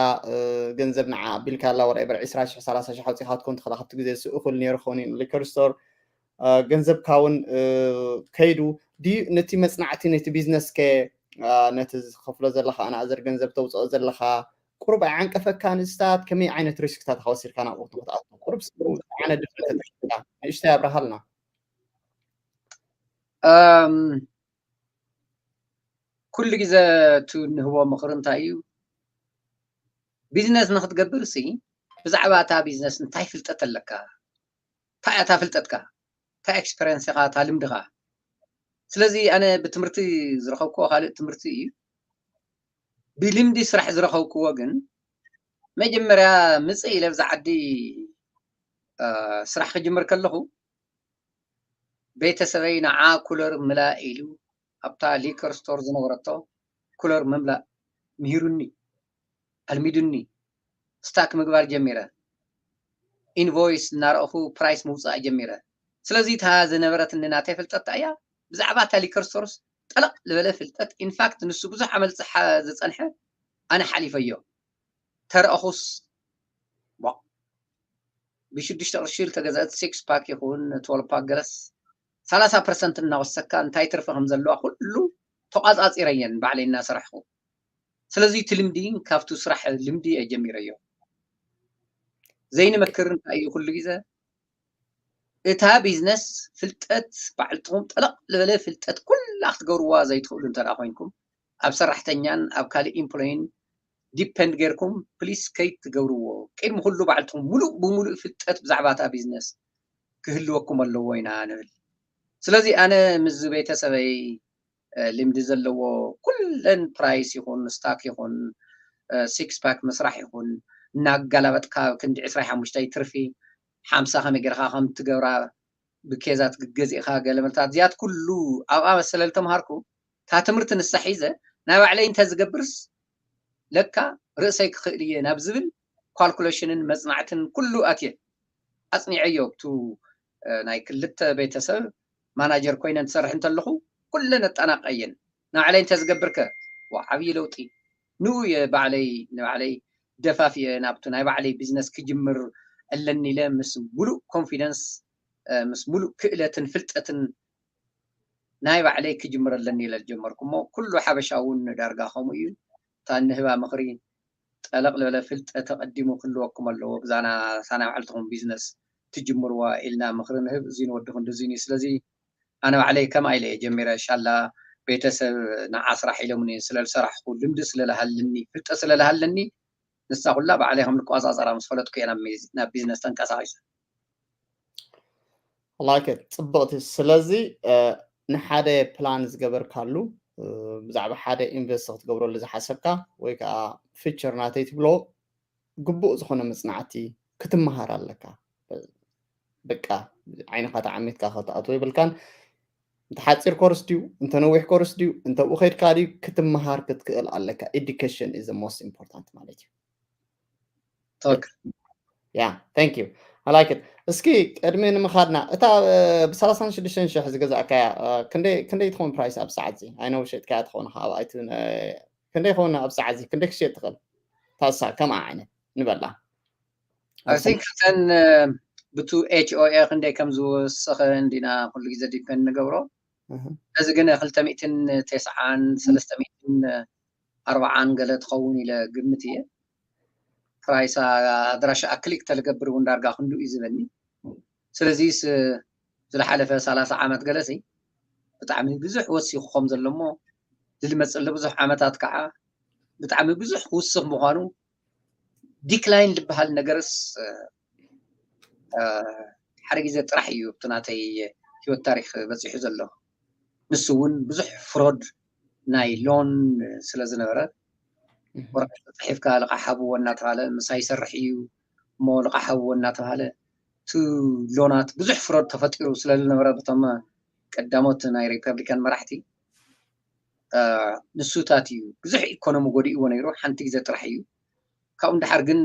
ገንዘብ ንዓ ኣቢልካ ኣላ ወላ ዒስራ ሽሕ ሰላሳ ሽሕ ኣውፂኻ ክትኮን ትኽእል። ካብቲ ግዜ እሱ እኹል ነይሩ ክኸውን እዩ ሊከር ስቶር ገንዘብካ እውን ከይዱ ድዩ ነቲ መፅናዕቲ ነቲ ቢዝነስ ከ ነቲ ዝኸፍሎ ዘለካ ኣናእዘር ገንዘብ ተውፅኦ ዘለካ ቁሩብ ኣይዓንቀፈካ ንስታት ከመይ ዓይነት ሪስክታት ወሲድካ ናብኡ ክትኣቱ ቁሩብ ስዓነ ድፍረት ተጠቂምካ ንእሽተይ ኣብርሃልና። ኩሉ ግዜ እቲ ንህቦ ምኽሪ እንታይ እዩ? ቢዝነስ ንክትገብር ሲ ብዛዕባ እታ ቢዝነስ እንታይ ፍልጠት ኣለካ? እንታይ እያ እታ ፍልጠትካ? እንታይ ኤክስፐሪንስ ኢኻ እታ ልምድኻ? ስለዚ ኣነ ብትምህርቲ ዝረኸብክዎ ካልእ ትምህርቲ እዩ። ብልምዲ ስራሕ ዝረኸብክዎ ግን መጀመርያ ምፅእ ኢለ ብዛ ዓዲ ስራሕ ክጅምር ከለኹ ቤተሰበይ ንዓ ኩለር ምላእ ኢሉ ኣብታ ሊከር ስቶር ዝነበረቶ ኩለር ምምላእ ምሂሩኒ፣ ኣልሚዱኒ። ስታክ ምግባር ጀሚረ። ኢንቮይስ እናረእኹ ፕራይስ ምውፃእ ጀሚረ። ስለዚ እታ ዝነበረትኒ ናተይ ፍልጠት እያ ብዛዕባ እታ ሊከር ስቶርስ ጠለቕ ዝበለ ፍልጠት ኢንፋክት ንሱ ብዙሕ ዓመት ዝፀንሐ ኣነ ሓሊፈዮ። ተረእኹስ ብሽዱሽተ ቅርሺ ዝተገዝአት ሲክስ ፓክ ይኹን ትወል ፓክ ገለስ ሰላሳ ፐርሰንት እናወሰካ እንታይ ትርፊ ከም ዘለዋ ኩሉ ተቋፃፂረየን ባዕለይ እናሰራሕኩ። ስለዚ እቲ ልምዲ ካብቱ ስራሕ ልምዲ እየ ጀሚረዮ። ዘይንመክር እንታይ እዩ ኩሉ ግዜ እታ ቢዝነስ ፍልጠት ባዕልትኹም ጠለቕ ዝበለ ፍልጠት ኩላ ክትገብርዋ ዘይትኽእሉ እንተ ኮይንኩም ኣብ ሰራሕተኛን ኣብ ካልእ ኢምፕሎይን ዲፐንድ ጌርኩም ፕሊስ ከይትገብርዎ። ቅድሚ ኩሉ ባዕልትኹም ሙሉእ ብሙሉእ ፍልጠት ብዛዕባ እታ ቢዝነስ ክህልወኩም ኣለዎ ኢና ንብል። ስለዚ ኣነ ምስ ቤተሰበይ ልምዲ ዘለዎ ኩለን ፕራይስ ይኹን ስታክ ይኹን ሲክስ ፓክ ምስራሕ ይኹን እናጋላበጥካ ክንዲ ዕስራ ሓሙሽተ ትርፊ ሓምሳ ከመይ ጌርካ ከም ትገብራ ብኬዛት ገዚእኻ ገለ መልታት እዚኣት ኩሉ ኣብኣ መሰለ ዝተምሃርኩ እታ ትምህርቲ ንሳ ሒዘ ናይ ባዕለይ እንተ ዝገብርስ ለካ ርእሰይ ክኽእል እየ ናብ ዝብል ካልኩሌሽንን መፅናዕትን ኩሉ ኣትየ ኣፅኒዐዮ። ብቱ ናይ ክልተ ቤተሰብ ማናጀር ኮይነ ትሰርሕ እንተለኹ ኩለን ኣጠናቀየን ንባዕለይ እንተ ዝገብርከ ዓብዪ ለውጢ ንኡ እየ ባዕለይ ንባዕለይ ደፋፊየ ናብቱ ናይ ባዕለይ ቢዝነስ ክጅምር ኣለኒ ኢለ ምስ ሙሉእ ኮንፊደንስ ምስ ሙሉእ ክእለትን ፍልጠትን ናይ ባዕለይ ክጅምር ኣለኒ ኢለ ዝጀመርኩ እሞ ኩሉ ሓበሻ እውን ዳርጋ ከምኡ እዩ። እታ እንህባ ምኽሪ ጠለቕ ዝበለ ፍልጠት ኣቐዲሙ ክህልወኩም ኣለዎ። ብዛና ሳና ባዕልትኹም ቢዝነስ ትጅምርዋ ኢልና ምኽሪ ንህብ። እዚ ንወዲ ክንዲ እዚ እዩ። ስለዚ ኣነ ባዕለይ ከምኣ ኢለ እየ ጀሚረ። ሻላ ቤተሰብ ንዓ ስራሕ ኢሎምኒ ስለ ዝሰራሕኩ ልምዲ ስለ ዝሃለኒ ፍልጠት ስለ ዝሃለኒ ንሳ ኩላ ባዕለይ ከም ልቆፃፀራ ምስ ፈለጥኩ እየ ናብ ቢዝነስ ተንቀሳቂሰ። ላይክ ጽብቕቲ። ስለዚ ንሓደ ፕላን ዝገበርካሉ ብዛዕባ ሓደ ኢንቨስት ክትገብረሉ ዝሓሰብካ ወይ ከዓ ፊቸር ናተይ ትብሎ ግቡእ ዝኾነ መፅናዕቲ ክትመሃር ኣለካ። በቃ ዓይንኻ ተዓሚትካ ክትኣትዎ ይብልካን። እንተ ሓፂር ኮርስ ድዩ እንተ ነዊሕ ኮርስ ድዩ እንተ ብኡ ከይድካ ድዩ ክትመሃር ክትክእል ኣለካ። Education is most important ማለት እዩ። ትክክል። Yeah, thank you. I like it. እስኪ ቅድሚ ንምኻድና እታ ብ ሰላሳን ሽዱሽተን ሽሕ ዝገዛእካያ ክንደይ ትኸውን ፕራይስ ኣብ ሰዓት እዚ? I know ሸጥካያ ትኸውን ካብ ኣይቱ ክንደይ ይኸውን ኣብ ሰዓት እዚ? ክንደይ ክሽየጥ ትኽእል? ታሳ ከምኣ ዓይነት ንበላ I think እተን ብቱ ኤች ኦ ኤ ክንደይ ከም ዝወሰኸ እንዲና ኩሉ ግዜ ዲፔንድ ንገብሮ። እዚ ግን ክልተ ሚእትን ተስዓን ሰለስተ ሚእትን ኣርባዓን ገለ ትኸውን ኢለ ግምት እየ። ፕራይሳ ኣድራሻ ክሊክ ተልገብር እውን ዳርጋ ክንዱ እዩ ዝበኒ። ስለዚስ ዝለሓለፈ ሰላሳ ዓመት ገለሲ ብጣዕሚ ብዙሕ ወሲኹ ከም ዘሎ እሞ ዝመፅእ ብዙሕ ዓመታት ከዓ ብጣዕሚ ብዙሕ ክውስኽ ምዃኑ ዲክላይን ዝበሃል ነገርስ ሓደ ግዜ ጥራሕ እዩ ኣብቲ ናተይ ህይወት ታሪክ በፂሑ ዘሎ። ንሱ እውን ብዙሕ ፍሮድ ናይ ሎን ስለ ዝነበረ ወረቀት ተፃሒፍካ ልቃ ሓብዎ እናተባሃለ ምሳይ ይሰርሕ እዩ እሞ ልቃ ሓብዎ እናተባሃለ እቲ ሎናት ብዙሕ ፍሮድ ተፈጢሩ ስለ ዝነበረ በቶም ቀዳሞት ናይ ሪፐብሊካን መራሕቲ ንሱታት እዩ ብዙሕ ኢኮኖሚ ጎዲእዎ ነይሩ። ሓንቲ ግዜ ጥራሕ እዩ። ካብኡ ንድሓር ግን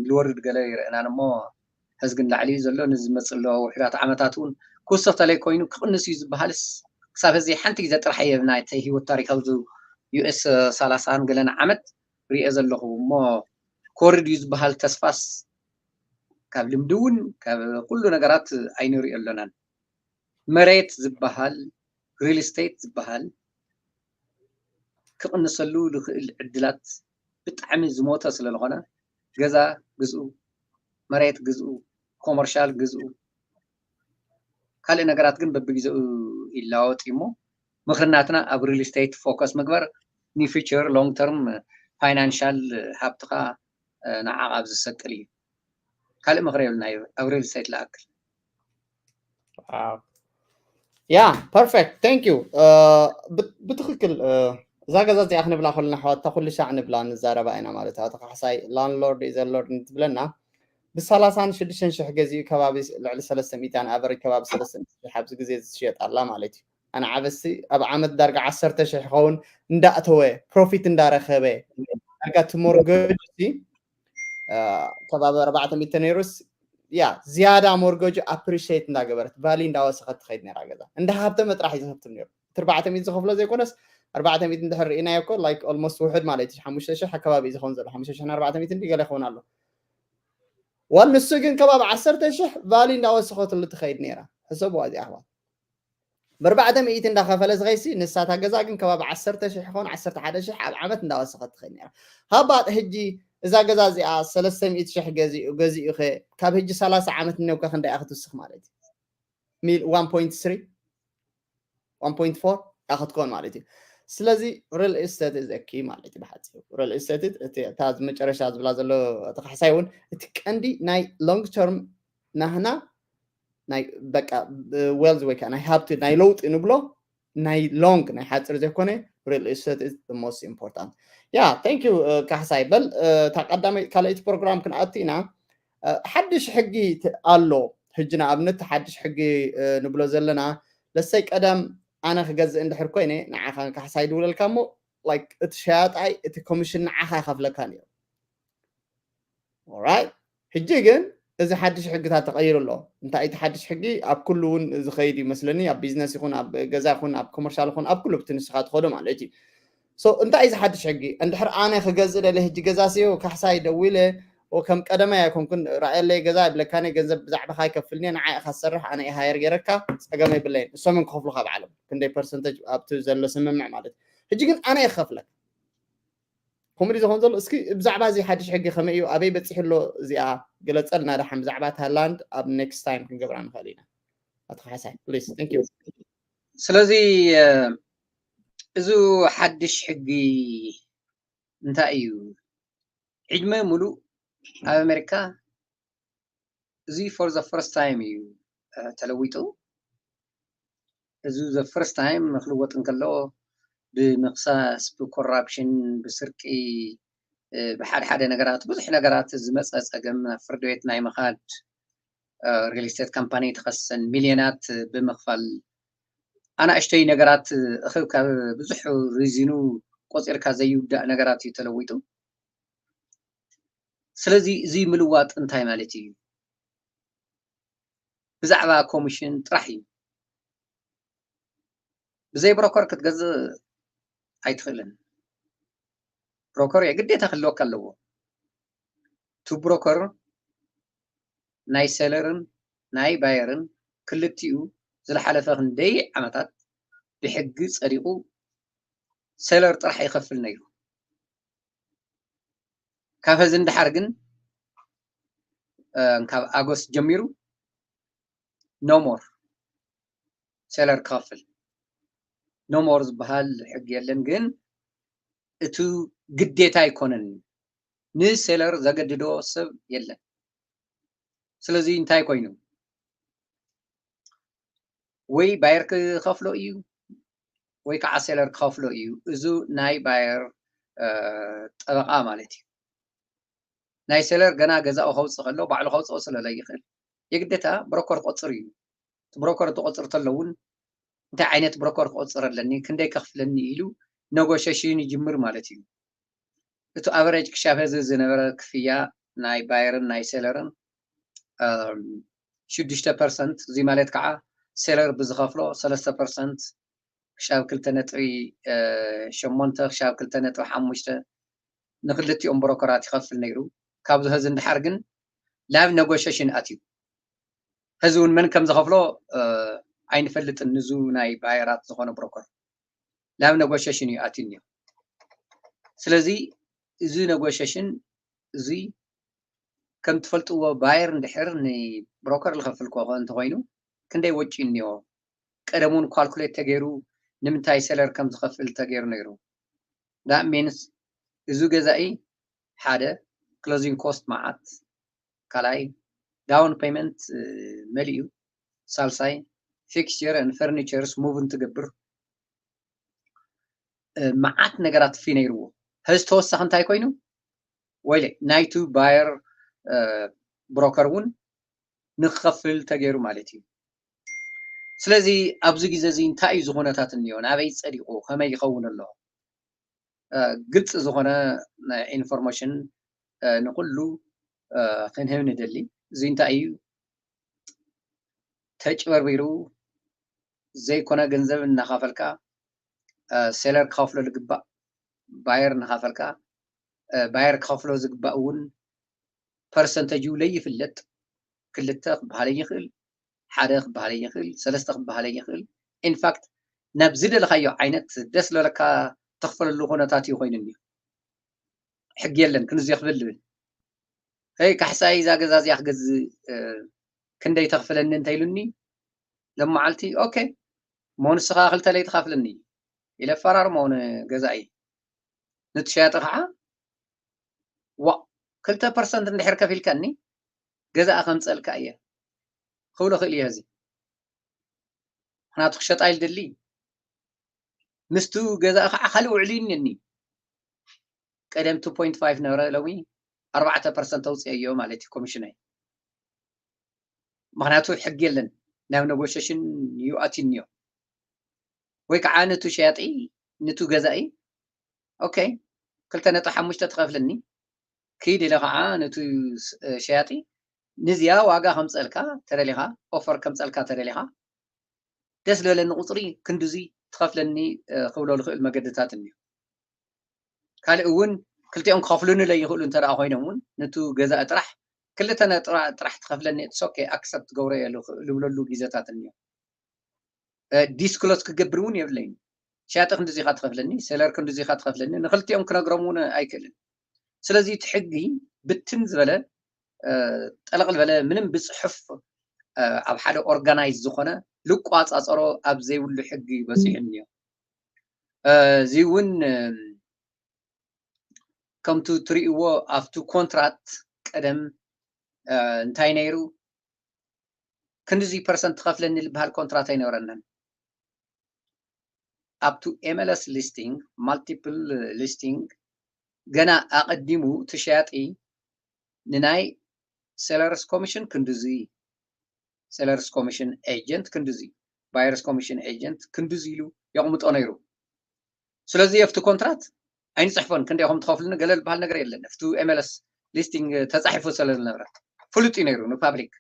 ዝወርድ ገለ ይረአናን እሞ ሕዚ ግን ላዕሊ እዩ ዘሎ። ንዝመፅእ ኣለዎ ውሕዳት ዓመታት እውን ክውስኽ ተለይ ኮይኑ ክቕንስ እዩ ዝበሃልስ ክሳብ ሕዚ ሓንቲ ግዜ ጥራሕ እየ ናይተይ ህይወት ታሪክ ኣብዚ ዩ ኤስ ሰላሳን ገለን ዓመት ሪኦ ዘለኹ እሞ ክወርድ እዩ ዝበሃል ተስፋስ ካብ ልምዲ እውን ካብ ኩሉ ነገራት ኣይንሪኦ ኣሎናን። መሬት ዝበሃል ሪል ስቴት ዝበሃል ክቕንሰሉ ዝኽእል ዕድላት ብጣዕሚ ዝሞተ ስለ ዝኾነ ገዛ ግዝኡ፣ መሬት ግዝኡ፣ ኮመርሻል ግዝኡ፣ ካልእ ነገራት ግን በብግዜኡ ይለዋወጥ እዩ እሞ ምኽሪ ናትና ኣብ ሪል ስቴት ፎከስ ምግበር ንፊቸር ሎንግ ተርም ፋይናንሻል ሃብትኻ ንዓቕ ኣብ ዝሰቅል እዩ። ካልእ ምኽሪ የብልና እዩ ኣብ ሪል ስቴት ለኣክል። ያ ፐርፌክት ታንክ ዩ። ብትኽክል እዛ ገዛ እዚኣ ክንብላ ከለና ኣሕዋት እታ ኩሉ ሻዕ ንብላ ንዛረባ ኢና ማለት እዩ። ኣቶ ካሕሳይ ላንድሎርድ ኢዘ ሎርድ እንትብለና ብሰላሳን ሽዱሽተን ሽሕ ገዚኡ ከባቢ ልዕሊ ሰለስተ ሚእቲ ኣን ኣቨሬጅ ከባቢ ሰለስተ ሚእቲ ሽሕ ኣብዚ ግዜ ዝሽየጥ ኣላ ማለት እዩ። ኣነ ዓበሲ ኣብ ዓመት ዳርጋ ዓሰርተ ሽሕ ይኸውን እንዳእተወ ፕሮፊት እንዳረኸበ ዳርጋ እቲ ሞርገጅ ከባቢ ኣርባዕተ ሚእቲ ነይሩስ ያ ዝያዳ ሞርገጁ ኣፕሪሽት እንዳገበረት ቫሊ እንዳወሰኸት ትኸይድ ነራ ገዛ እንዳ ሃብተመ ጥራሕ እዩ ዝሃብትም ነሩ። እቲ ኣርባዕተ ሚእቲ ዝኸፍሎ ዘይኮነስ ኣርባዕተ ሚእቲ እንድሕር ርኢናዮ እኮ ላይክ ኦልሞስት ውሕድ ማለት እዩ። ሓሙሽተ ሽሕ ኣከባቢ እዩ ዝኸውን ዘሎ ሓሙሽተ ሽሕ ኣርባዕተ ሚእቲ እንዲ ገለ ይኸውን ኣሎ። ዋል ንሱ ግን ከባቢ ዓሰርተ ሽሕ ቫሊ እንዳወሰኸትሉ ትኸይድ ነራ። ሕሰብዋ እዚ ኣሕዋት ብኣርባዕተ ሚእቲ እንዳኸፈለ ዝኸይሲ ንሳታ ገዛ ግን ከባቢ ዓሰርተ ሽሕ ይኸውን ዓሰርተ ሓደ ሽሕ ኣብ ዓመት እንዳወሰኸት ትኸይድ ነራ። ሃባት ሕጂ እዛ ገዛ እዚኣ ሰለስተ ሚእቲ ሽሕ ገዚኡ ገዚኡ ኸ ካብ ሕጂ ሰላሳ ዓመት እነውከ ክንደይ ክትውስኽ ማለት እዩ? ሚል ዋን ፖይንት ስሪ ዋን ፖይንት ፎር ክትኮን ማለት እዩ። ስለዚ ሪል ስቴት is a key ማለት እዩ። ብሓፂሩ ሪል ስቴት እታ መጨረሻ ዝብላ ዘሎ ተካሕሳይ እውን እቲ ቀንዲ ናይ ሎንግ ተርም ናህና ናይ በቃ ዌልዝ ወይ ከዓ ናይ ሃብቲ ናይ ለውጢ ንብሎ ናይ ሎንግ ናይ ሓፂር ዘይኮነ ሪል ስቴት is the most important። ያ ታንክ ዩ ካሕሳይ። በል እታ ቀዳመይ ካልኣይቲ ፕሮግራም ክንኣቱ ኢና። ሓድሽ ሕጊ ኣሎ። ሕጂ ንኣብነት ሓድሽ ሕጊ ንብሎ ዘለና ለሰይ ቀደም ኣነ ክገዝእ እንድሕር ኮይነ ንዓኻ ካሕሳይ ድውለልካ እሞ ላይክ እቲ ሸያጣይ እቲ ኮሚሽን ንዓኻ ይኸፍለካ ነይሩ። ኦራይት ሕጂ ግን እዚ ሓድሽ ሕግታት ተቐይሩ ኣሎ። እንታይ እቲ ሓድሽ ሕጊ ኣብ ኩሉ እውን ዝኸይድ ይመስለኒ። ኣብ ቢዝነስ ይኹን ኣብ ገዛ ይኹን ኣብ ኮመርሻል ይኹን ኣብ ኩሉ ብቲ ንስኻ ትኸዶ ማለት እዩ። ሶ እንታይ እዚ ሓድሽ ሕጊ እንድሕር ኣነ ክገዝእ ደለ ሕጂ ገዛ ስዮ ካሕሳይ ደዊለ ከም ቀደማይ ኣይኮንኩን ራእየለይ ገዛ ይብለካኒ ገንዘብ ብዛዕባኻ ይከፍልኒ ንዓ ኢኻ ዝሰርሕ ኣነ ሃየር ገይረካ ጸገም የብለይን። እሶምን ክኸፍሉካ ባዕሎም ክንደይ ፐርሰንተጅ ኣብቲ ዘሎ ስምምዕ ማለት እዩ። ሕጂ ግን ኣነ እየ ክኸፍለካ። ከምኡ ዝኾን ዘሎ እስኪ ብዛዕባ እዚ ሓድሽ ሕጊ ከመይ እዩ ኣበይ በፂሑ ኣሎ እዚኣ ግለፀልና ደሓን ብዛዕባ ታይላንድ ኣብ ኔክስት ታይም ክንገብራ ንኽእል ኢና። ኣቶ ካሕሳይ ፕሊስ ታንክ ዩ። ስለዚ እዚ ሓድሽ ሕጊ እንታይ እዩ? ዕድመ ሙሉእ ኣብ ኣሜሪካ እዚ for the first time እዩ ተለዊጡ። እዚ the first time ክልወጥ እንከሎ ብምኽሳስ፣ ብኮራፕሽን፣ ብስርቂ፣ ብሓደ ሓደ ነገራት፣ ብዙሕ ነገራት ዝመፀ ፀገም፣ ናብ ፍርዲ ቤት ናይ ምኻድ፣ ሪል ስቴት ካምፓኒ ተኸሰን፣ ሚልዮናት ብምኽፋል፣ ኣናእሽተይ ነገራት እኽብካብ ብዙሕ ሪዚኑ ቆፂርካ ዘይውዳእ ነገራት እዩ ተለዊጡ። ስለዚ እዚ ምልዋጥ እንታይ ማለት እዩ? ብዛዕባ ኮሚሽን ጥራሕ እዩ። ብዘይ ብሮከር ክትገዝእ ኣይትኽእልን። ብሮከር የግዴታ ክህልወካ ኣለዎ። እቲ ብሮከር ናይ ሴለርን ናይ ባየርን ክልቲኡ ዝለሓለፈ ክንደይ ዓመታት ብሕጊ ጸዲቑ ሴለር ጥራሕ ይኸፍል ነይሩ። ካብ ሕዚ ንደሓር ግን ካብ ኣጎስት ጀሚሩ no more ሴለር ክኸፍል። No more ዝበሃል ሕጊ የለን፣ ግን እቱ ግዴታ ኣይኮነን። ንሴለር ዘገድዶ ሰብ የለን። ስለዚ እንታይ ኮይኑ? ወይ ባየር ክኸፍሎ እዩ ወይ ከዓ ሴለር ክኸፍሎ እዩ። እዙ ናይ ባየር ጠበቃ ማለት እዩ። ናይ ሴለር ገና ገዛኡ ከውፅእ ከሎ ባዕሉ ከውፅኦ ስለለይኽእል የግዴታ ብሮከር ክቆፅር እዩ። እቲ ብሮከር እንትቆፅር ተሎ እውን እንታይ ዓይነት ብሮከር ክቆፅር ኣለኒ፣ ክንደይ ከኽፍለኒ ኢሉ ነጎሸሽን ይጅምር ማለት እዩ። እቲ ኣቨሬጅ ክሻብ ሕዚ ዝነበረ ክፍያ ናይ ባየርን ናይ ሴለርን ሽዱሽተ ፐርሰንት፣ እዚ ማለት ከዓ ሴለር ብዝኸፍሎ ሰለስተ ፐርሰንት ክሻብ ክልተ ነጥቢ ሸሞንተ ክሻብ ክልተ ነጥቢ ሓሙሽተ ንክልቲኦም ብሮከራት ይኸፍል ነይሩ። ካብዚ ሕዚ እንድሓር ግን ናብ ነጎሸሽን ኣትዩ። ሕዚ እውን መን ከም ዝኸፍሎ ኣይንፈልጥን። ንዙ ናይ ባየራት ዝኾነ ብሮከር ናብ ነጎሸሽን እዩ ኣትዩ እኒኦ። ስለዚ እዚ ነጎሸሽን እዚ ከም ትፈልጥዎ ባየር እንድሕር ንብሮከር ዝኸፍል ኮኸ እንተኾይኑ ክንደይ ወጪ እኒኦ? ቀደም እውን ኳልኩሌት ተገይሩ ንምንታይ ሴለር ከም ዝኸፍል ተገይሩ ነይሩ። That means እዚ ገዛኢ ሓደ ክሎዚንግ ኮስት መዓት፣ ካልኣይ ዳውን ፔመንት መሊኡ፣ ሳልሳይ fixture and furnitures ሙቭ እንትገብር መዓት ነገራት ፊ ነይርዎ። ሕዚ ተወሳኺ እንታይ ኮይኑ? ወይለ ናይቱ ባየር ብሮከር እውን ንክኸፍል ተገይሩ ማለት እዩ። ስለዚ ኣብዚ ግዜ እዚ እንታይ እዩ ዝኹነታት እኒኦ? ናበይ ጸዲቑ? ከመይ ይኸውን ኣሎ? ግልፂ ዝኾነ ኢንፎርሜሽን ንኩሉ ክንህብ ንደሊ። እዚ እንታይ እዩ? ተጭበርቢሩ ዘይኮነ ገንዘብ እናኸፈልካ ሴለር ክኸፍሎ ዝግባእ ባየር እናኸፈልካ ባየር ክኸፍሎ ዝግባእ እውን ፐርሰንተጅ ለይፍለጥ ክልተ ክበሃል ይኽእል፣ ሓደ ክበሃል ይኽእል፣ ሰለስተ ክበሃል ይኽእል። ኢንፋክት ናብ ዝደለኻዮ ዓይነት ደስ ዝበለካ ተኽፈለሉ ኩነታት እዩ ኮይኑ እኒኦ። ሕጊ የለን ክንዚ ክብል ዝብል። ሄይ ካሕሳይ እዛ ገዛ እዚኣ ክገዝእ ክንደይ ተኽፍለኒ እንተኢሉኒ ሎም መዓልቲ ኦኬ እሞ ንስኻ ክልተ ለይቲ ካፍለኒ ኢለ ኣፈራርሞ ንገዛኢ። ነቲ ሸያጢ ከዓ ዋእ ክልተ ፐርሰንት እንድሕር ከፊልካኒ ገዛኣ ከምፀልካ እየ ክብሎ ክእል እየ። እዚ ምክንያቱ ክሸጣ ኢል ድሊ ምስቱ ገዛእ ከዓ ካልእ ውዕሉ እኒኒ። ቀደም ቱ ፖይንት ፋይቭ ነበረ፣ ሎሚ ኣርባዕተ ፐርሰንት ተውፅኦዮ ማለት እዩ ኮሚሽነይ። ምክንያቱ ሕጊ የለን፣ ናብ ነጎሸሽን እዩ ኣትዩ እኒኦ። ወይ ከዓ ነቱ ሸያጢ ነቱ ገዛኢ ኦኬ ክልተ ነጥቢ ሓሙሽተ ትኸፍልኒ፣ ክይድ ኢለ ከዓ ነቱ ሸያጢ ንዚኣ ዋጋ ከምፀልካ ተደሊኻ፣ ኦፈር ከምፀልካ ተደሊኻ ደስ ዝበለኒ ቁፅሪ ክንድዚ ትኸፍለኒ ክብሎ ዝኽእል መገድታት እኒኦ። ካልእ እውን ክልቲኦም ክኸፍሉኒ ለይኽእሉ እንተ ኮይኖም እውን ነቱ ገዛኢ ጥራሕ ክልተ ነጥቢ ጥራሕ ትኸፍለኒ ሶኬ ኣክሰፕት ገብሮ እየ ዝብለሉ ግዜታት እኒኦ። ዲስክሎስ ክገብር እውን የብለይን። ሸያጢ ክንድዚ ኢኻ ትኸፍለኒ፣ ሴለር ክንድዚ ኢኻ ትኸፍለኒ፣ ንክልቲኦም ክነግሮም እውን ኣይክእልን። ስለዚ እቲ ሕጊ ብትን ዝበለ ጠለቕ ዝበለ ምንም ብፅሑፍ ኣብ ሓደ ኦርጋናይዝ ዝኾነ ልቋፃፀሮ ኣብ ዘይብሉ ሕጊ በፂሑ እኒኦ። እዚ እውን ከምቲ ትርእይዎ ኣብቲ ኮንትራት ቀደም እንታይ ነይሩ? ክንድዚ ፐርሰንት ትኸፍለኒ ዝበሃል ኮንትራት ኣይነበረናን። ኣብቱ ኤምኤልኤስ ሊስቲንግ፣ ማልቲፕል ሊስቲንግ፣ ገና ኣቐዲሙ እቲ ሸያጢ ንናይ ሴለርስ ኮሚሽን ክንድዚ፣ ሴለርስ ኮሚሽን ኤጀንት ክንድዚ፣ ባየርስ ኮሚሽን ኤጀንት ክንድዚ ኢሉ የቕምጦ ነይሩ። ስለዚ ኣብቲ ኮንትራት ኣይንፅሕፎን፣ ክንደይ ኢኹም ትኸፍሉኒ ገለ ዝበሃል ነገር የለን። ኣብቲ ኤምኤልኤስ ሊስቲንግ ተፃሒፉ ስለ ዝነበረ ፍሉጥ እዩ ነይሩ ንፓብሊክ።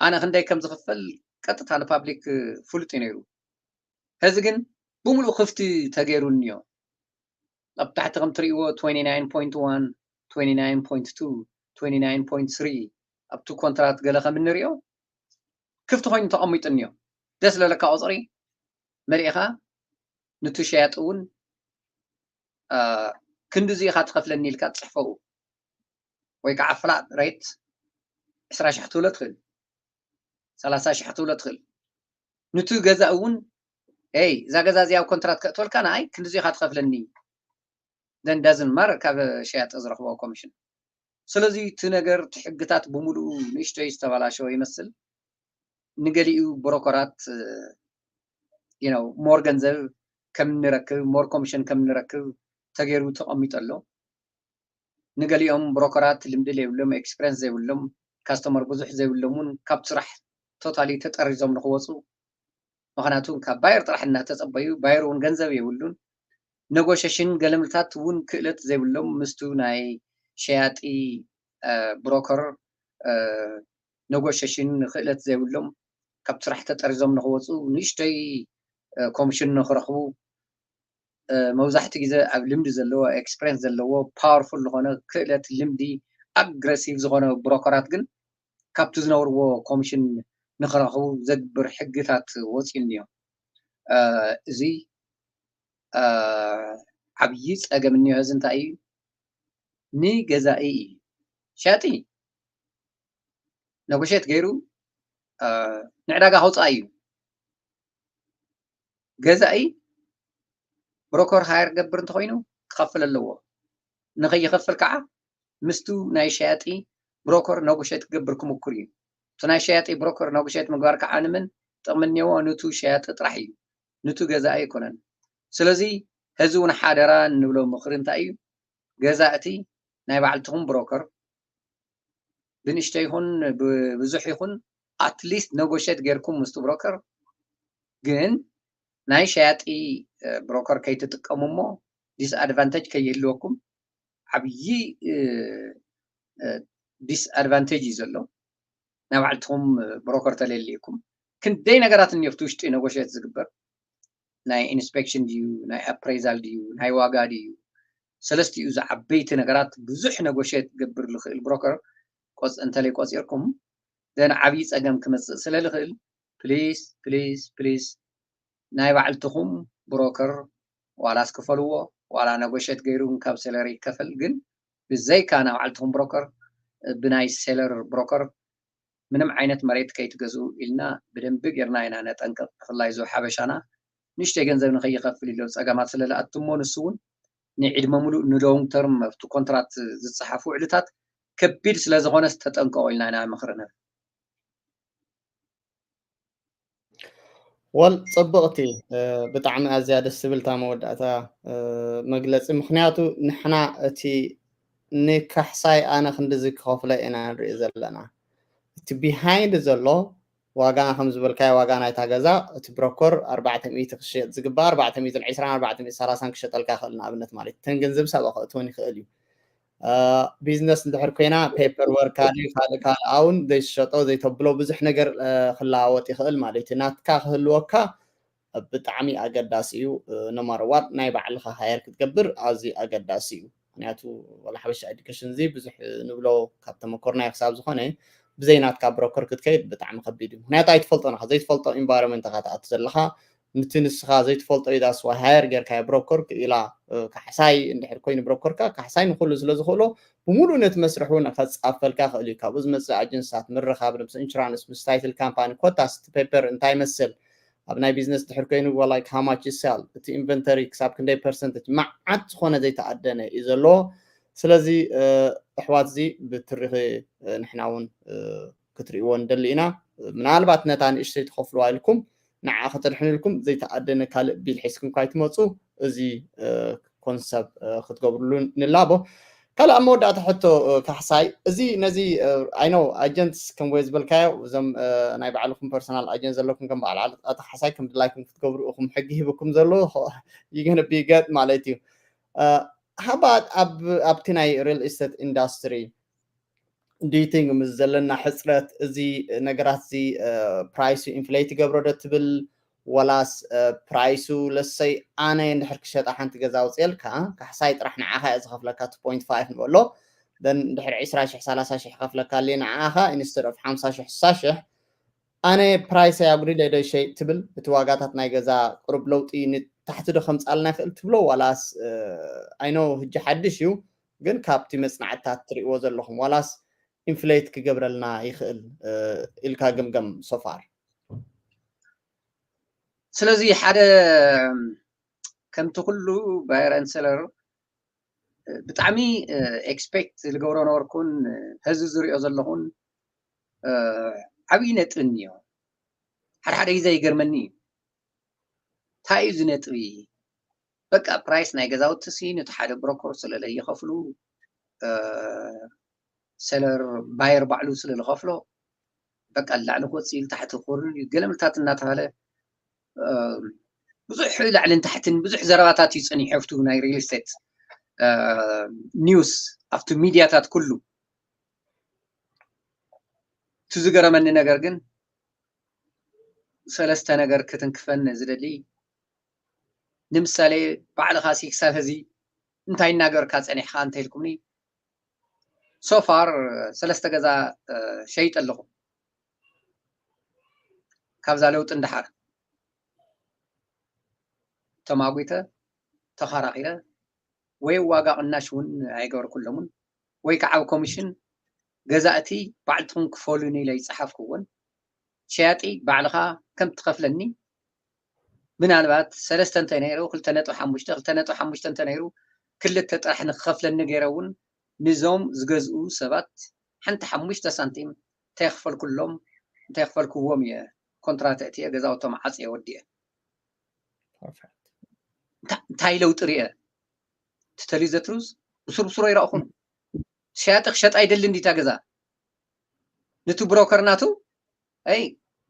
ኣነ ክንደይ ከም ዝኽፈል ቀጥታ ንፓብሊክ ፍሉጥ እዩ ነይሩ። ሕዚ ግን ብምሉእ ክፍቲ ተገይሩ እኒኦ። ኣብ ታሕቲ ከም ትርእይዎ ትዌንቲ ናይን ፖይንት ዋን፣ ትዌንቲ ናይን ፖይንት ቱ፣ ትዌንቲ ናይን ፖይንት ስሪ ኣብቲ ኮንትራት ገለ ከም እንሪኦ ክፍቲ ኮይኑ ተቐሚጡ እኒኦ። ደስ ለለካ ቁፅሪ መሊእኻ ንቱ ሸያጢ እውን ክንድዚ ኢኻ ትኸፍለኒ ኢልካ ትፅሕፈኡ። ወይ ከዓ ፍላት ሬት ዕስራ ሽሕ ትብሎ ትኽእል፣ ሰላሳ ሽሕ ትብሎ ትኽእል። ንቱ ገዛእ እውን ይ እዛ ገዛ እዚኣ ኣብ ኮንትራት ከእትወልካ ንኣይ ክንድዚ ኢኻ ትኸፍለኒ። ደን ዳዝን ማር ካብ ሸያጢ ዝረኽቦ ኮሚሽን። ስለዚ እቲ ነገር እቲ ሕግታት ብምሉኡ ንእሽተይ ዝተበላሸወ ይመስል። ንገሊኡ ብሮከራት ሞር ገንዘብ ከም ንረክብ፣ ሞር ኮሚሽን ከም ንረክብ ተገይሩ ተቐሚጡ ኣሎ። ንገሊኦም ብሮከራት ልምዲ ዘይብሎም፣ ኤክስፐሪንስ ዘይብሎም፣ ካስተመር ብዙሕ ዘይብሎም እውን ካብ ስራሕ ቶታሊ ተጠሪዞም ንክወፁ፣ ምክንያቱ ካብ ባየር ጥራሕ እናተፀበዩ፣ ባየር እውን ገንዘብ የብሉን። ነጎሸሽን ገለምልታት እውን ክእለት ዘይብሎም ምስቱ ናይ ሸያጢ ብሮከር ነጎሸሽን ክእለት ዘይብሎም ካብ ስራሕ ተጠሪዞም ንክወፁ ንእሽተይ ኮሚሽን ንክረኽቡ መብዛሕትኡ ግዜ ኣብ ልምዲ ዘለዎ ኤክስፐሪንስ ዘለዎ ፓወርፉል ዝኾነ ክእለት ልምዲ ኣግረሲቭ ዝኾነ ብሮከራት ግን ካብቲ ዝነብርዎ ኮሚሽን ንክረኽቡ ዘግብር ሕግታት ወፂኡ እኒኦ። እዚ ዓብዪ ፀገም እኒኦ። እዚ እንታይ እዩ? ንገዛኢ እዩ። ሸያጢ ነጎሼት ገይሩ ንዕዳጋ ከውፅኣ እዩ። ገዛኢ ብሮከር ሃየር ገብር እንተኮይኑ ክኸፍል ኣለዎ። ንኸይኸፍል ከዓ ምስቱ ናይ ሸያጢ ብሮከር ነጎሼት ክገብር ክምኩር እዩ። እቲ ናይ ሸያጢ ብሮከር ነጎሼት ምግባር ከዓ ንመን ጥቕሚ እኒአዎ? ንቱ ሸያጢ ጥራሕ እዩ፣ ንቱ ገዛኢ ኣይኮነን። ስለዚ ሕዚ እውን ሓደራ እንብሎ ምኽሪ እንታይ እዩ? ገዛእቲ ናይ ባዕልትኹም ብሮከር ብንእሽተይ ይኹን ብብዙሕ ይኹን ኣትሊስት ነጎሼት ጌርኩም ምስቲ ብሮከር ግን ናይ ሸያጢ ብሮከር ከይትጥቀሙ እሞ ዲስኣድቫንቴጅ ከይህልወኩም ዓብዪ ዲስኣድቫንቴጅ እዩ ዘሎ። ናይ ባዕልትኹም ብሮከር ተለልየኩም ክንደይ ነገራት እኒኦ ኣብቲ ውሽጢ ነጎሼት ዝግበር ናይ ኢንስፔክሽን ድዩ ናይ ኣፕሬዛል ድዩ ናይ ዋጋ ድዩ ሰለስቲኡ ዝዓበይቲ ነገራት ብዙሕ ነጎሼት ክገብር ዝኽእል ብሮከር እንተለይ ቆፂርኩም ደን ዓብዪ ፀገም ክመፅእ ስለ ዝኽእል ፕሊስ ፕሊስ ፕሊስ ናይ ባዕልትኹም ብሮከር ዋላ ኣስክፈልዎ ዋላ ነጎሼት ገይሩ ካብ ሰለሪ ይከፈል ግን ብዘይካ ናይ ባዕልትኹም ብሮከር ብናይ ሴለር ብሮከር ምንም ዓይነት መሬት ከይትገዝኡ ኢልና ብደንቢ ጌርና ኢና ነጠንቅቕ። ብፍላይ ዞ ሓበሻና ንእሽተይ ገንዘብ ንኸይኸፍል ኢሎ ፀገማት ስለ ዝኣቱ እሞ ንሱ እውን ንዕድመ ሙሉእ ንሎንግ ተርም ኣብቲ ኮንትራት ዝፀሓፉ ውዕልታት ከቢድ ስለ ዝኾነስ ተጠንቀቑ ኢልና ኢና ምኽሪ ንህብ። ወል ፅብቕቲ ብጣዕሚ ኣዝያ ደስ ዝብል እታ መወዳእታ መግለፂ ምክንያቱ ንሕና እቲ ንካሕሳይ ኣነ ክንድዚ ክኸፍሎ ኢና ንርኢ ዘለና እቲ ቢሃይንድ ዘሎ ዋጋ ከም ዝበልካዮ ዋጋ ናይታ ገዛ እቲ ብሮኮር ኣርባዕተ ሚእቲ ክሽየጥ ዝግባእ ኣርባዕተ ሚእትን ዕስራን ኣርባዕተ ሚእትን ሰላሳን ክሸጠልካ ይኽእል ንኣብነት ማለት እዩ ተን ገንዘብ ሳብ ክእትወን ይኽእል እዩ ቢዝነስ እንድሕር ኮይና ፔፐር ወርክ ካልእ ካልእ ኣውን ዘይትሸጦ ዘይተብሎ ብዙሕ ነገር ክለዋወጥ ይኽእል ማለት እዩ ናትካ ክህልወካ ብጣዕሚ ኣገዳሲ እዩ ነማርዋር ናይ ባዕልኻ ሃየር ክትገብር ኣዝዩ ኣገዳሲ እዩ ምክንያቱ ወላ ሓበሻ ኤዱኬሽን እዚ ብዙሕ ንብሎ ካብ ተመኮርናዮ ክሳብ ዝኾነ ብዘይ ናትካ ብሮከር ክትከይድ ብጣዕሚ ከቢድ እዩ ምክንያቱ ኣይትፈልጦ ናኻ ዘይትፈልጦ ኢንቫይሮንመንት ኢኻ ትኣቱ ዘለኻ ንቲ ንስኻ ዘይትፈልጦ እዩ that's why hire ጌርካዮ broker ክኢላ ካሕሳይ እንድሕር ኮይኑ broker ካ ካሕሳይ ንኩሉ ስለ ዝኽእሎ ብምሉእ ነቲ መስርሕ እውን ከፃፈልካ ይኽእል እዩ ካብኡ ዝመፅእ ኣጀንስታት ምርኻብ ንብስ insurance ምስ title company ኮታስ እቲ paper እንታይ ይመስል ኣብ ናይ business ድሕር ኮይኑ like how much you sell እቲ inventory ክሳብ ክንደይ percentage መዓት ዝኾነ ዘይተኣደነ እዩ ዘለዎ ስለዚ ኣሕዋት እዚ ብትሪኺ ንሕና እውን ክትርእይዎ ንደሊ ኢና። ምናልባት ነታ ንእሽተይ ትኸፍልዋ ኢልኩም ንዓ ከተድሕኑ ኢልኩም ዘይተኣደነ ካልእ ቢል ሒዝኩም ካይትመፁ እዚ ኮንሰፕት ክትገብርሉ ንላቦ። ካልእ ኣብ መወዳእታ ሕቶ ካሕሳይ፣ እዚ ነዚ ኣይኖ ኣጀንትስ ከም ወይ ዝበልካዮ እዞም ናይ ባዕልኩም ፐርሰናል ኣጀንት ዘለኩም ከም በዓል ኣቶ ካሕሳይ ከም ድላይኩም ክትገብሩ ኢኹም ሕጊ ሂብኩም ዘሎ ይገነቢ ገጥ ማለት እዩ። ሃባት ኣብቲ ናይ ሪል ኢስቴት ኢንዳስትሪ ዲቲንግ ምስ ዘለና ሕፅረት እዚ ነገራት እዚ ፕራይሱ ኢንፍሌት ይገብሮ ዶ ትብል? ወላስ ፕራይሱ ለሰይ ኣነ እንድሕር ክሸጣ ሓንቲ ገዛ ኣውፅኤልካ ካሕሳይ ጥራሕ ንዓኻ እየ ዝኸፍለካ two point five ንበሎ። ደን እንድሕር ዕስራ ሽሕ ሰላሳ ሽሕ ከፍለካ ኣለ ንዓኻ ኢንስተድ ኦፍ ሓምሳ ሽሕ ስሳ ሽሕ ኣነ ፕራይሰይ ኣጉዲለ ዶ ይሸይጥ ትብል? እቲ ዋጋታት ናይ ገዛ ቅሩብ ለውጢ ንታሕቲ ዶ ከምፃልና ይኽእል ትብሎ? ዋላስ ኣይኖ ህጂ ሓድሽ እዩ ግን ካብቲ መፅናዕትታት ትርእይዎ ዘለኹም ዋላስ ኢንፍሌት ክገብረልና ይኽእል ኢልካ ግምገም ሶፋር? ስለዚ ሓደ ከምቲ ኩሉ ባየር ን ሰለር ብጣዕሚ ኤክስፔክት ዝገብሮ ነበርኩን ሕዚ ዝሪኦ ዘለኹን ዓብዪ ነጥቢ እኒኦ። ሓደ ሓደ ግዜ ይገርመኒ እዩ። እንታይ እዩ እዚ ነጥቢ? በቃ ፕራይስ ናይ ገዛውቲ ሲ ነቲ ሓደ ብሮከር ስለ ለይኸፍሉ ሰለር ባየር ባዕሉ ስለ ዝኸፍሎ በቃ ላዕሊ ክወፅእ ኢሉ ታሕቲ ክወርድ እዩ ገለ ምልታት እናተባሃለ ብዙሕ ላዕልን ታሕትን ብዙሕ ዘረባታት እዩ ፀኒሑ ኣብቱ ናይ ሪል ስቴት ኒውስ ኣብቲ ሚድያታት ኩሉ። እቲ ዝገረመኒ ነገር ግን ሰለስተ ነገር ክትንክፈኒ ዝደሊ ንምሳሌ ባዕልኻ ሲ ክሳብ ሕዚ እንታይ እናገበርካ ፀኒሕካ እንተኢልኩምኒ ሶፋር ሰለስተ ገዛ ሸይጠ ኣለኹ ካብዛ ለውጢ እንዳሓር ተማጒተ ተኻራኺረ ወይ ዋጋ ቅናሽ እውን ኣይገበርኩሎምን ወይ ከዓ ኣብ ኮሚሽን ገዛእቲ ባዕልትኹም ክፈሉኒ ኢለ ይፀሓፍኩዎን ሸያጢ ባዕልኻ ከም ትኸፍለኒ ምናልባት ሰለስተ እንተ ነይሩ ክልተ ነጥቢ ሓሙሽተ ክልተ ነጥቢ ሓሙሽተ እንተ ነይሩ ክልተ ጥራሕ ንክኸፍለኒ ገይረ እውን ንዞም ዝገዝኡ ሰባት ሓንቲ ሓሙሽተ ሳንቲም እንተይኽፈልኩሎም እንተይኽፈልክዎም እየ ኮንትራት እትየ ገዛውቶም ዓፅየ ወዲየ። እንታይ ለውጢ ርአ? ትተሊ ዘትሩዝ ብሱር ብሱሮ ይረእኹም ሸያጢ ክሸጣ ይደሊ እንዲታ ገዛ ንቲ ብሮከር ናቱ ኣይ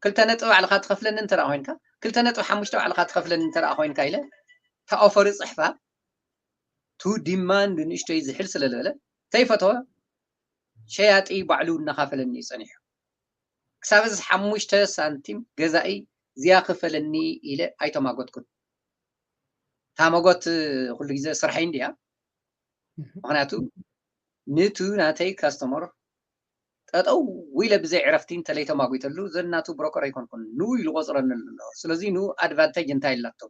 ክልተ ነጥቢ ባዕልኻ ትኸፍለኒ እንተ ኮይንካ ክልተ ነጥቢ ሓሙሽተ ባዕልኻ ትኸፍለኒ እንተ ኮይንካ ኢለ ተኦፈሪ ፅሕፋ ቱ ዲማንድ ንእሽተይ ዝሕል ስለ ዝበለ ተይፈተወ ሸያጢ ባዕሉ እናኻፈለኒ እዩ ፀኒሑ። ክሳብ እዚ ሓሙሽተ ሳንቲም ገዛኢ ዝያኽፈለኒ ኢለ ኣይተማጎትኩን። ታመጎት ኩሉ ግዜ ስርሐይ እንድያ። ምክንያቱ ንቱ ናተይ ካስተመር ጠጠው ኢለ ብዘይ ዕረፍቲ እንተለይ ተማጒተሉ ዘናቱ ብሮከር ኣይኮንኩን ንኡ ኢሉ ቆፅረኒ ኣሎ። ስለዚ ንኡ ኣድቫንቴጅ እንታይ ኣላቶ?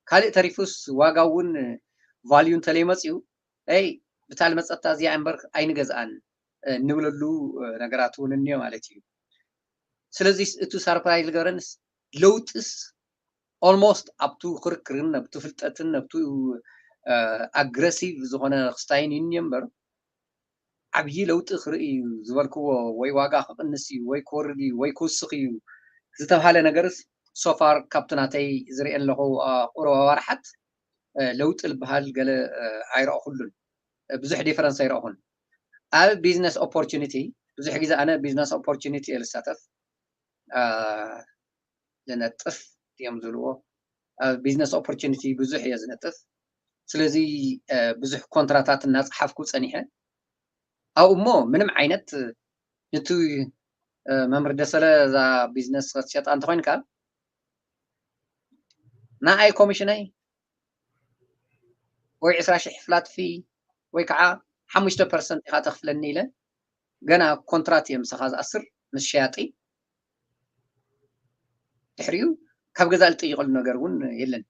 ካልእ ተሪፉስ ዋጋ እውን ቫልዩ እንተለይ መፅኡ ኣይ ብታል መፀታ እዚኣ እምበር ኣይንገዝኣን ንብለሉ ነገራት እውን እኒዮ ማለት እዩ። ስለዚ እቱ ሳርፕራይዝ ዝገረንስ ለውጥስ ኦልሞስት ኣብቱ ክርክርን ኣብቱ ፍልጠትን ኣብቱ ኣግረሲቭ ዝኾነ ክስታይን ይኒ እምበር ዓብዪ ለውጢ ክርኢ እዩ ዝበልክዎ ወይ ዋጋ ክቕንስ እዩ ወይ ክወርድ እዩ ወይ ክውስኽ እዩ ዝተብሃለ ነገርስ ሶፋር ካብቲ ናተይ ዝርኢ ኣለኹ ቁሩብ ኣዋርሓት ለውጢ ዝበሃል ገለ ኣይረእኹሉን። ብዙሕ ዲፈረንስ ኣይረእኹን። ኣብ ቢዝነስ ኦፖርቹኒቲ ብዙሕ ግዜ ኣነ ቢዝነስ ኦፖርቹኒቲ እየ ዝሳተፍ ዝነጥፍ እዮም ዝብልዎ ኣብ ቢዝነስ ኦፖርቹኒቲ ብዙሕ እየ ዝነጥፍ። ስለዚ ብዙሕ ኮንትራታት እናፀሓፍኩ ፀኒሐ ኣብኡ እሞ ምንም ዓይነት ንቲ መምህር ደሰለ እዛ ቢዝነስ ክትሸጣ እንተኮይንካ ንኣይ ኮሚሽነይ ወይ ዕስራ ሽሕ ፍላት ፊ ወይ ከዓ ሓሙሽተ ፐርሰንት ኢኻ ተኽፍለኒ ኢለ ገና ኮንትራት እየ ምሳኻ ዝኣስር ምስ ሸያጢ ድሕሪኡ ካብ ገዛ ዝጥይቀሉ ነገር እውን የለን።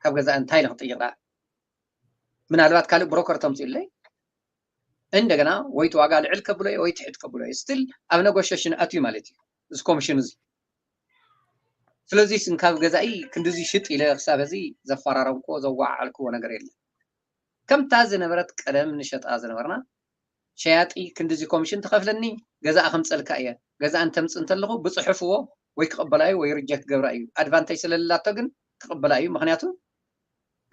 ካብ ገዛ እንታይ ኢለ ክጥይቅ ደኣ ምናልባት ካልእ ብሮከር ተምፅኡለይ እንደገና ወይ ዋጋ ልዕል ከብሎ ወይ ትሕት ከብሎ ስቲል ኣብ ነጎሽሽን ኣትዩ ማለት እዩ እዚ ኮሚሽን እዚ። ስለዚ ካብ ገዛኢ ክንድዚ ሽጥ ኢለ ክሳብ እዚ ዘፈራረምክዎ ዘወዓዓልክዎ ነገር የለን። ከምታ ዝነበረት ቀደም ንሸጣ ዝነበርና ሸያጢ ክንድዚ ኮሚሽን ትኸፍለኒ፣ ገዛኣ ከምፀልካ እየ። ገዛኣ እንተምፅእ እንተለኹ ብፅሑፍዎ ወይ ክቕበላ እዩ ወይ ሪጀክት ገብራ እዩ። ኣድቫንቴጅ ስለሌላቶ ግን ክቕበላ እዩ። ምክንያቱ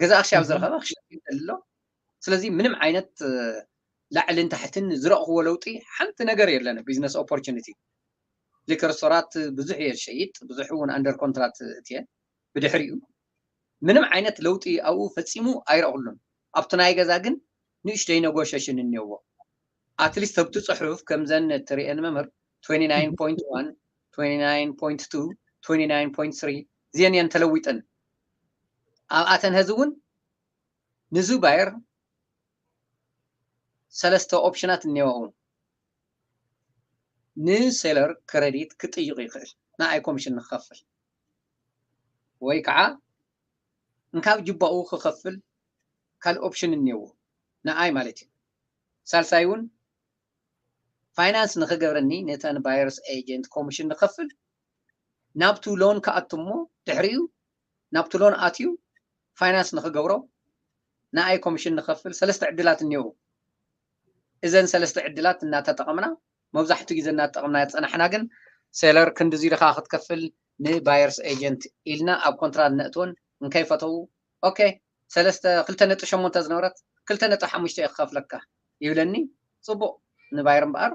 ገዛኣ ክሻብ ዝረኸበ ክሸጥ ይደሊ ኣሎ። ስለዚ ምንም ዓይነት ላዕልን ታሕትን ዝረእኽዎ ለውጢ ሓንቲ ነገር የለን። ቢዝነስ ኦፖርቹኒቲ ሊከር ስቶራት ብዙሕ እየ ዝሸይጥ፣ ብዙሕ እውን ኣንደር ኮንትራት እትየ። ብድሕሪኡ ምንም ዓይነት ለውጢ ኣብኡ ፈፂሙ ኣይረእኩሉን። ኣብቲ ናይ ገዛ ግን ንእሽተይ ነጎሸሽን እኒኦዎ። ኣትሊስት ኣብቲ ፅሑፍ ከምዘን እትርእየን መምህር ትዌንቲ ናይን ፖይንት ዋን፣ ትዌንቲ ናይን ፖይንት ቱ፣ ትዌንቲ ናይን ፖይንት ስሪ እዚአን እየን ተለዊጠን። ኣብኣተን ሀዚ እውን ንዙ ባየር ሰለስተ ኦፕሽናት እኒኦዎ። ንሴለር ክረዲት ክጥይቕ ይኽእል፣ ንኣይ ኮሚሽን ንክኸፍል ወይ ከዓ እንካብ ጅባኡ ክኸፍል ካልእ ኦፕሽን እኒኦዎ፣ ንኣይ ማለት እዩ። ሳልሳይ እውን ፋይናንስ ንክገብረኒ ነተን ባየርስ ኤጀንት ኮሚሽን ንኸፍል ናብቱ ሎን ክኣቱ እሞ ድሕሪኡ ናብቱ ሎን ኣትዩ ፋይናንስ ንክገብሮ ንኣይ ኮሚሽን ንኸፍል ሰለስተ ዕድላት እኒኦዎ። እዘን ሰለስተ ዕድላት እናተጠቐምና መብዛሕትኡ ግዜ እናተጠቐምና ዝፀናሕና ግን ሴለር ክንድዚ ኢልካ ክትከፍል ንባየርስ ኤጀንት ኢልና ኣብ ኮንትራት ነእትወን እንከይፈተው ኦኬ ሰለስተ ክልተ ነጥቢ ሸሞንተ ዝነበረት ክልተ ነጥቢ ሓሙሽተ እየ ክኸፍለካ ይብለኒ። ፅቡቕ ንባየር እምበኣር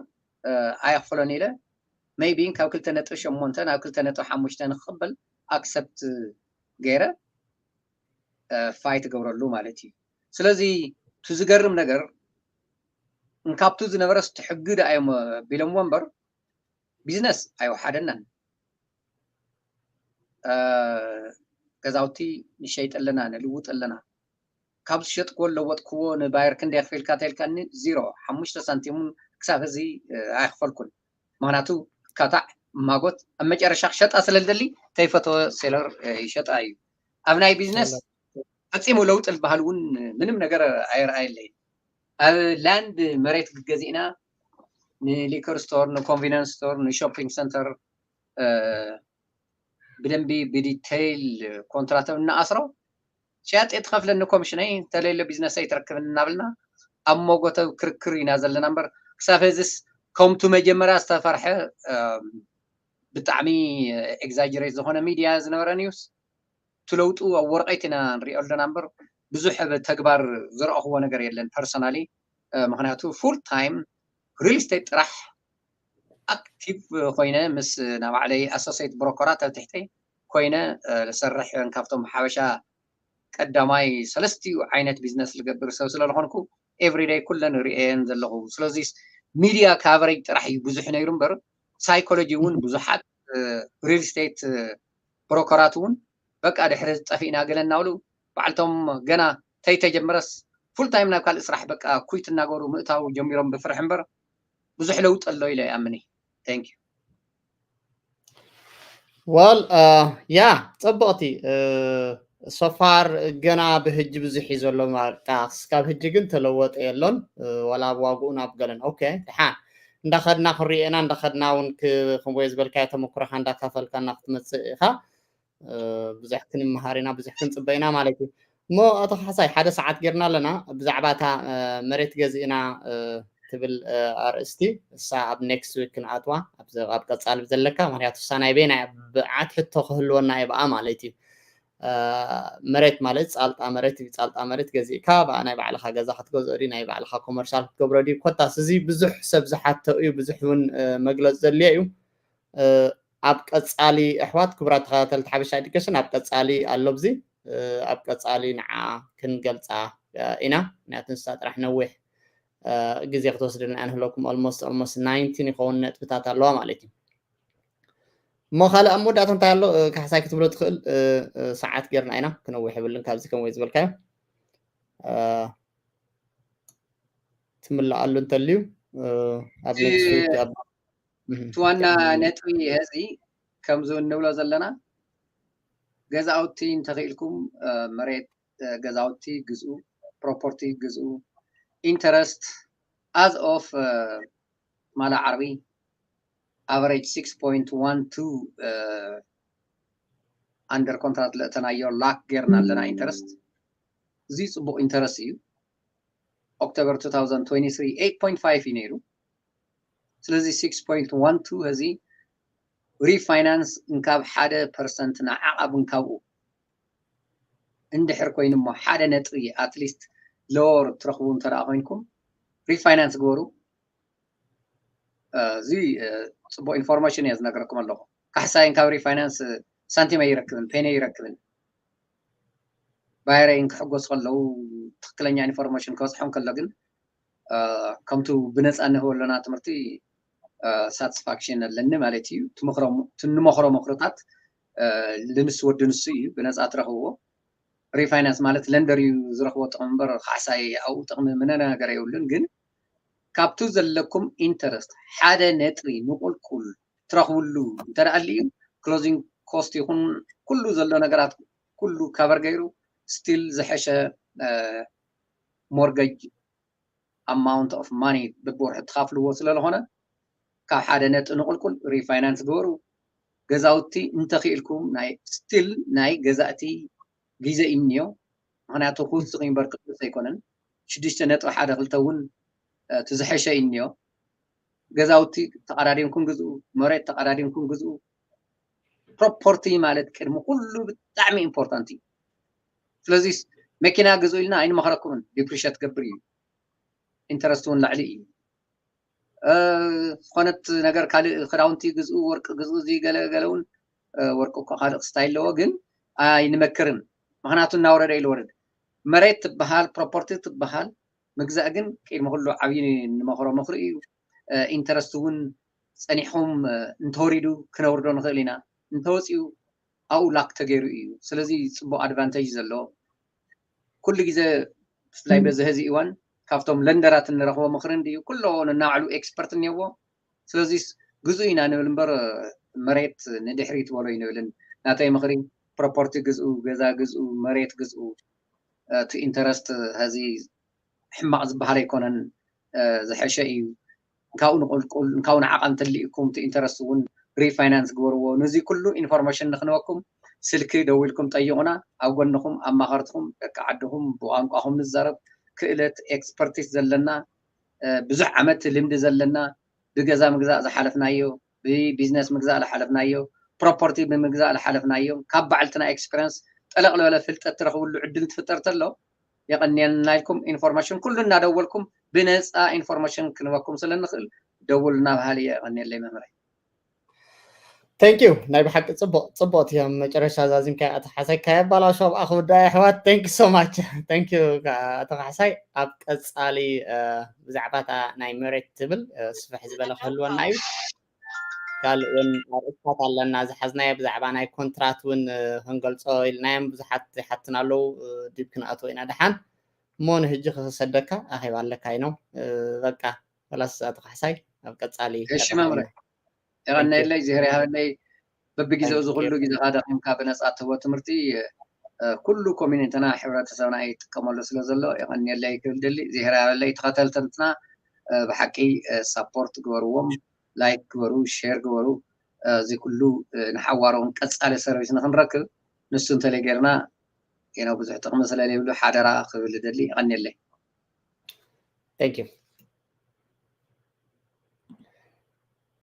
ኣየኽፍሎን ኢለ ሜይቢ ካብ ክልተ ነጥቢ ሸሞንተ ናብ ክልተ ነጥቢ ሓሙሽተ ንክቕበል ኣክሰፕት ገይረ ፋይት ገብረሉ ማለት እዩ። ስለዚ እቲ ዝገርም ነገር እንካብቱ ዝነበረስ እቲ ሕጊ ደኣ እዮም ቢሎምዎ እምበር ቢዝነስ ኣይወሓደናን። ገዛውቲ ንሸይጥ ኣለና፣ ንልውጥ ኣለና። ካብ ዝሸጥክዎ ለወጥክዎ ንባየር ክንደይ ኣኽፊልካ ተልካኒ ዚሮ ሓሙሽተ ሳንቲም እውን ክሳብ ሕዚ ኣይኽፈልኩን። ምክንያቱ ካታዕ ማጎት ኣብ መጨረሻ ክሸጣ ስለ ዝደሊ ተይፈተወ ሴለር ይሸጣ እዩ። ኣብ ናይ ቢዝነስ ፈፂሙ ለውጢ ዝበሃል እውን ምንም ነገር ኣይረኣየለይን። ኣብ ላንድ መሬት ገዚእና ንሊከር ስቶር፣ ንኮንቪነንስ ስቶር፣ ንሾፒንግ ሰንተር ብደንቢ ብዲቴይል ኮንትራቶም እናኣስሮ ሸያጢ ትኸፍለኒ ኮሚሽነይ እንተለይለ ቢዝነሰይ ትረክብኒ እናበልና ኣብ መጎተብ ክርክር ኢና ዘለና እምበር ክሳብ ሕዝስ ከምቱ መጀመርያ ዝተፈርሐ ብጣዕሚ ኤግዛጀሬት ዝኾነ ሚድያ ዝነበረ ኒውስ እቲ ለውጡ ኣብ ወረቐይት ኢና ንሪኦ ኣለና እምበር ብዙሕ ተግባር ዝረእኽዎ ነገር የለን ፐርሰናሊ ምክንያቱ ፉል ታይም ሪል ስቴት ጥራሕ ኣክቲቭ ኮይነ ምስ ናባዕለይ ኣሶሴት ብሮኮራት ኣብ ትሕተይ ኮይነ ዝሰርሕ ካብቶም ሓበሻ ቀዳማይ ሰለስቲኡ ዓይነት ቢዝነስ ዝገብር ሰብ ስለዝኾንኩ ኤቭሪደይ ኩለን ርእየን ዘለኹ ስለዚ ሚድያ ካቨሬጅ ጥራሕ እዩ ብዙሕ ነይሩ እምበር ሳይኮሎጂ እውን ብዙሓት ሪል ስቴት ብሮኮራት እውን በቃ ድሕሪ ጠፊእና ገለ እናብሉ ባዕልቶም ገና ተይተጀመረስ ፉል ታይም ናብ ካልእ ስራሕ በቃ ኩይት እናገበሩ ምእታው ጀሚሮም ብፍርሒ እምበር ብዙሕ ለውጢ ኣሎ ኢለ ይኣምን። Thank you። Well ያ ፅብቕቲ ሶፋር ገና ብህጂ ብዙሕ እዩ ዘሎ ማርቃ ክስካብ ህጂ ግን ተለወጠ የሎን ዋላ ኣብ ዋግኡ ናብ ገለን ኦኬ ድሓን እንዳኸድና ክንሪኦ ኢና እንዳኸድና እውን ከምወይ ዝበልካዮ ተመኩሮካ እንዳካፈልካና ክትመፅእ ኢኻ ብዙሕ ክንመሃር ኢና ብዙሕ ክንፅበ ኢና ማለት እዩ እሞ ኣቶ ካሕሳይ ሓደ ሰዓት ጌርና ኣለና ብዛዕባ እታ መሬት ገዚእና ትብል ኣርእስቲ እሳ ኣብ ኔክስት ዊክ ክንኣትዋ ኣብ ቀፃሊ ዘለካ ምክንያቱ እሳ ናይ በይና ብዓት ሕቶ ክህልወና እየ ብኣ ማለት እዩ መሬት ማለት ፃልጣ መሬት እዩ ፃልጣ መሬት ገዚእካ ብኣ ናይ ባዕልካ ገዛ ክትገዝኦ ድዩ ናይ ባዕልካ ኮመርሻል ክትገብሮ ድዩ ኮታስ እዚ ብዙሕ ሰብ ዝሓቶ እዩ ብዙሕ እውን መግለፂ ዘድልዮ እዩ ኣብ ቀፃሊ ኣሕዋት ክቡራት ተኸታተልቲ ሓበሻ ኤዱኬሽን ኣብ ቀፃሊ ኣሎ ብዚ ኣብ ቀፃሊ ንዓ ክንገልፃ ኢና ምክንያቱ ንሳ ጥራሕ ነዊሕ ግዜ ክትወስድልና እያ ንህለኩም ኦልሞስት ኦልሞስት ናይንቲን ይኸውን ነጥብታት ኣለዋ ማለት እዩ እሞ ካልእ ኣብ መወዳእታ እንታይ ኣሎ ካሕሳይ ክትብሎ ትኽእል ሰዓት ጌርና ኢና ክነዊሕ የብልን ካብዚ ከም ወይ ዝበልካዮ ትምልኣሉ እንተልዩ ኣብ እቲ ዋና ነጥቢ እዚ ከምዚ እንብሎ ዘለና ገዛውቲ እንተኽኢልኩም መሬት ገዛውቲ ግዝኡ ፕሮፖርቲ ግዝኡ ኢንተረስት as of ማላ ዓርቢ average six point one two under contract ለእተናዮ ላክ ጌርና ኣለና ኢንተረስት እዚ ፅቡቅ ኢንተረስት እዩ October two thousand twenty-three eight point five እዩ ነይሩ። ስለዚ six point one two እዚ refinance እንካብ ሓደ percent ንዓቐብ እንካብኡ እንድሕር ኮይኑ እሞ ሓደ ነጥቢ at least lower ትረኽቡ እንተ ደኣ ኮይንኩም refinance ግበሩ። እዚ ፅቡቅ information እየ ዝነግረኩም ኣለኹ። ካሕሳይን ካብ refinance ሳንቲም ኣይረክብን፣ ፔን ኣይረክብን። ባየረይን ክሕጎስ ከለዉ ትክክለኛ information ክበፅሖም ከሎ ግን ከምቱ ብነፃ እንህቦ ኣለና ትምህርቲ satisfaction ኣለኒ ማለት እዩ። ትንመኽሮ ምኽርታት ልንስ ወዲ ንሱ እዩ ብነፃ ትረኽብዎ። Refinance ማለት lender እዩ ዝረኽቦ ጥቕሚ እምበር ካሕሳይ ኣብኡ ጥቕሚ ምነ ነገር የብሉን። ግን ካብቱ ዘለኩም interest ሓደ ነጥቢ ንቁልቁል ትረኽብሉ እንተደኣ ኣልዩ closing cost ይኹን ኩሉ ዘሎ ነገራት ኩሉ cover ገይሩ still ዝሐሸ mortgage amount of money በብወርሑ ትኸፍልዎ ስለዝኾነ ካብ ሓደ ነጥቢ ንቁልቁል refinance ግበሩ። ገዛውቲ እንተኽኢልኩም ናይ still ናይ ገዛእቲ ግዜ እዩ እኒኦ። ምክንያቱ ክውስኽ እዩ እምበር ክቅንስ ኣይኮነን። ሽዱሽተ ነጥቢ ሓደ ክልተ እውን እቲ ዝሐሸ እዩ እኒኦ። ገዛውቲ ተቐዳዲምኩም ግዝኡ፣ መሬት ተቐዳዲምኩም ግዝኡ። Property ማለት ቅድሚ ኩሉ ብጣዕሚ important እዩ። ስለዚ መኪና ግዝኡ ኢልና ኣይንመኽረኩምን፣ depreciate ገብር እዩ። Interest እውን ላዕሊ እዩ። ዝኾነት ነገር ካልእ ክዳውንቲ ግዝኡ፣ ወርቂ ግዝኡ፣ እዚ ገለ ገለ እውን ወርቂ እኮ ካልእ ክስታይ ኣለዎ፣ ግን ኣይንመክርን። ምክንያቱ እናወረደ እዩ ዝወርድ። መሬት ትበሃል፣ property ትበሃል፣ ምግዛእ ግን ቅድሚ ኩሉ ዓብዪ ንመኽሮ ምኽሪ እዩ። Interest እውን ፀኒሕኩም እንተወሪዱ ክነውርዶ ንኽእል ኢና። እንተወፂኡ ኣብኡ lock ተገይሩ እዩ። ስለዚ ፅቡቅ advantage ዘለዎ ኩሉ ግዜ ብፍላይ በዚ ሀዚ እዋን ካብቶም lender ራት እንረኽቦ ምኽሪ እንድዩ። ኩሎ ነናባዕሉ expert እኒአዎ። ስለዚ ግዝኡ ኢና ንብል እምበር መሬት ንድሕሪት በሎ ይንብልን። ናተይ ምኽሪ property ግዝኡ፣ ገዛ ግዝኡ፣ መሬት ግዝኡ። እቲ interest ሀዚ ሕማቕ ዝበሃል ኣይኮነን፣ ዝሐሸ እዩ። እንካብኡ ንቁልቁል እንካብኡ ንዓቐብ እንተልኢኩም እቲ interest እውን refinance ግበርዎ። ነዚ ኩሉ information ንክንበኩም ስልኪ ደዊልኩም ጠይቁና። ኣብ ጎንኹም ኣማኸርትኹም ደቂ ዓድኹም ብቋንቋኹም ንዛረብ ክእለት expertise ዘለና ብዙሕ ዓመት ልምዲ ዘለና ብገዛ ምግዛእ ዝሓለፍናዮ ብቢዝነስ ምግዛእ ዝሓለፍናዮ property ብምግዛእ ዝሓለፍናዮ ካብ ባዕልትና experience ጠለቕ ዝበለ ፍልጠት ትረኽብሉ ዕድል እንትፍጠር ተሎ የቐንየልና ኢልኩም information ኩሉ እናደወልኩም ብነፃ information ክንበኩም ስለንኽእል ደውሉና በሃሊ እየ። የቐንየለይ መምህረይ። Thank you። ናይ ብሓቂ ፅቡቅ ፅቡቅ እዮም መጨረሻ ዛዚምካ ኣቶ ካሕሳይ ካየባላሾ ኣብኣ ክውዳ ኣሕዋት thank you so much thank you ኣቶ ካሕሳይ። ኣብ ቀፃሊ ብዛዕባ እታ ናይ መሬት ትብል ስፍሕ ዝበለ ክህልወና እዩ። ካልእ እውን ኣርእስታት ኣለና ዝሓዝናዮ ብዛዕባ ናይ ኮንትራት እውን ክንገልፆ ኢልናዮም ብዙሓት ይሓትና ኣለዉ። ዲብ ክንኣትዎ ኢና ደሓን እሞ ንህጂ ክሰደካ ኣኼባ ኣለካ ኢኖ በቃ ከላስ ኣቶ ካሕሳይ ኣብ ቀፃሊ እሺ መምረ የቐነየለይ እግዚኣብሔር ይሃበለይ። በብግዜኡ እዚ ኩሉ ግዜኻ ደኺምካ ብነፃ ትህቦ ትምህርቲ ኩሉ ኮሚኒቲና ሕብረተሰብና ይጥቀመሉ ስለ ዘሎ የቐንየለይ ክብል ደሊ። እግዚኣብሔር ይሃበለይ። ተኸተልተንትና ብሓቂ support ግበርዎም፣ like ግበሩ፣ share ግበሩ። እዚ ኩሉ ንሓዋሮም ቀፃሊ service ንክንረክብ ንሱ እንተለይ ጌርና ኖ ብዙሕ ጥቕሚ ስለለይብሉ ሓደራ ክብል ደሊ። የቐንየለይ። Thank you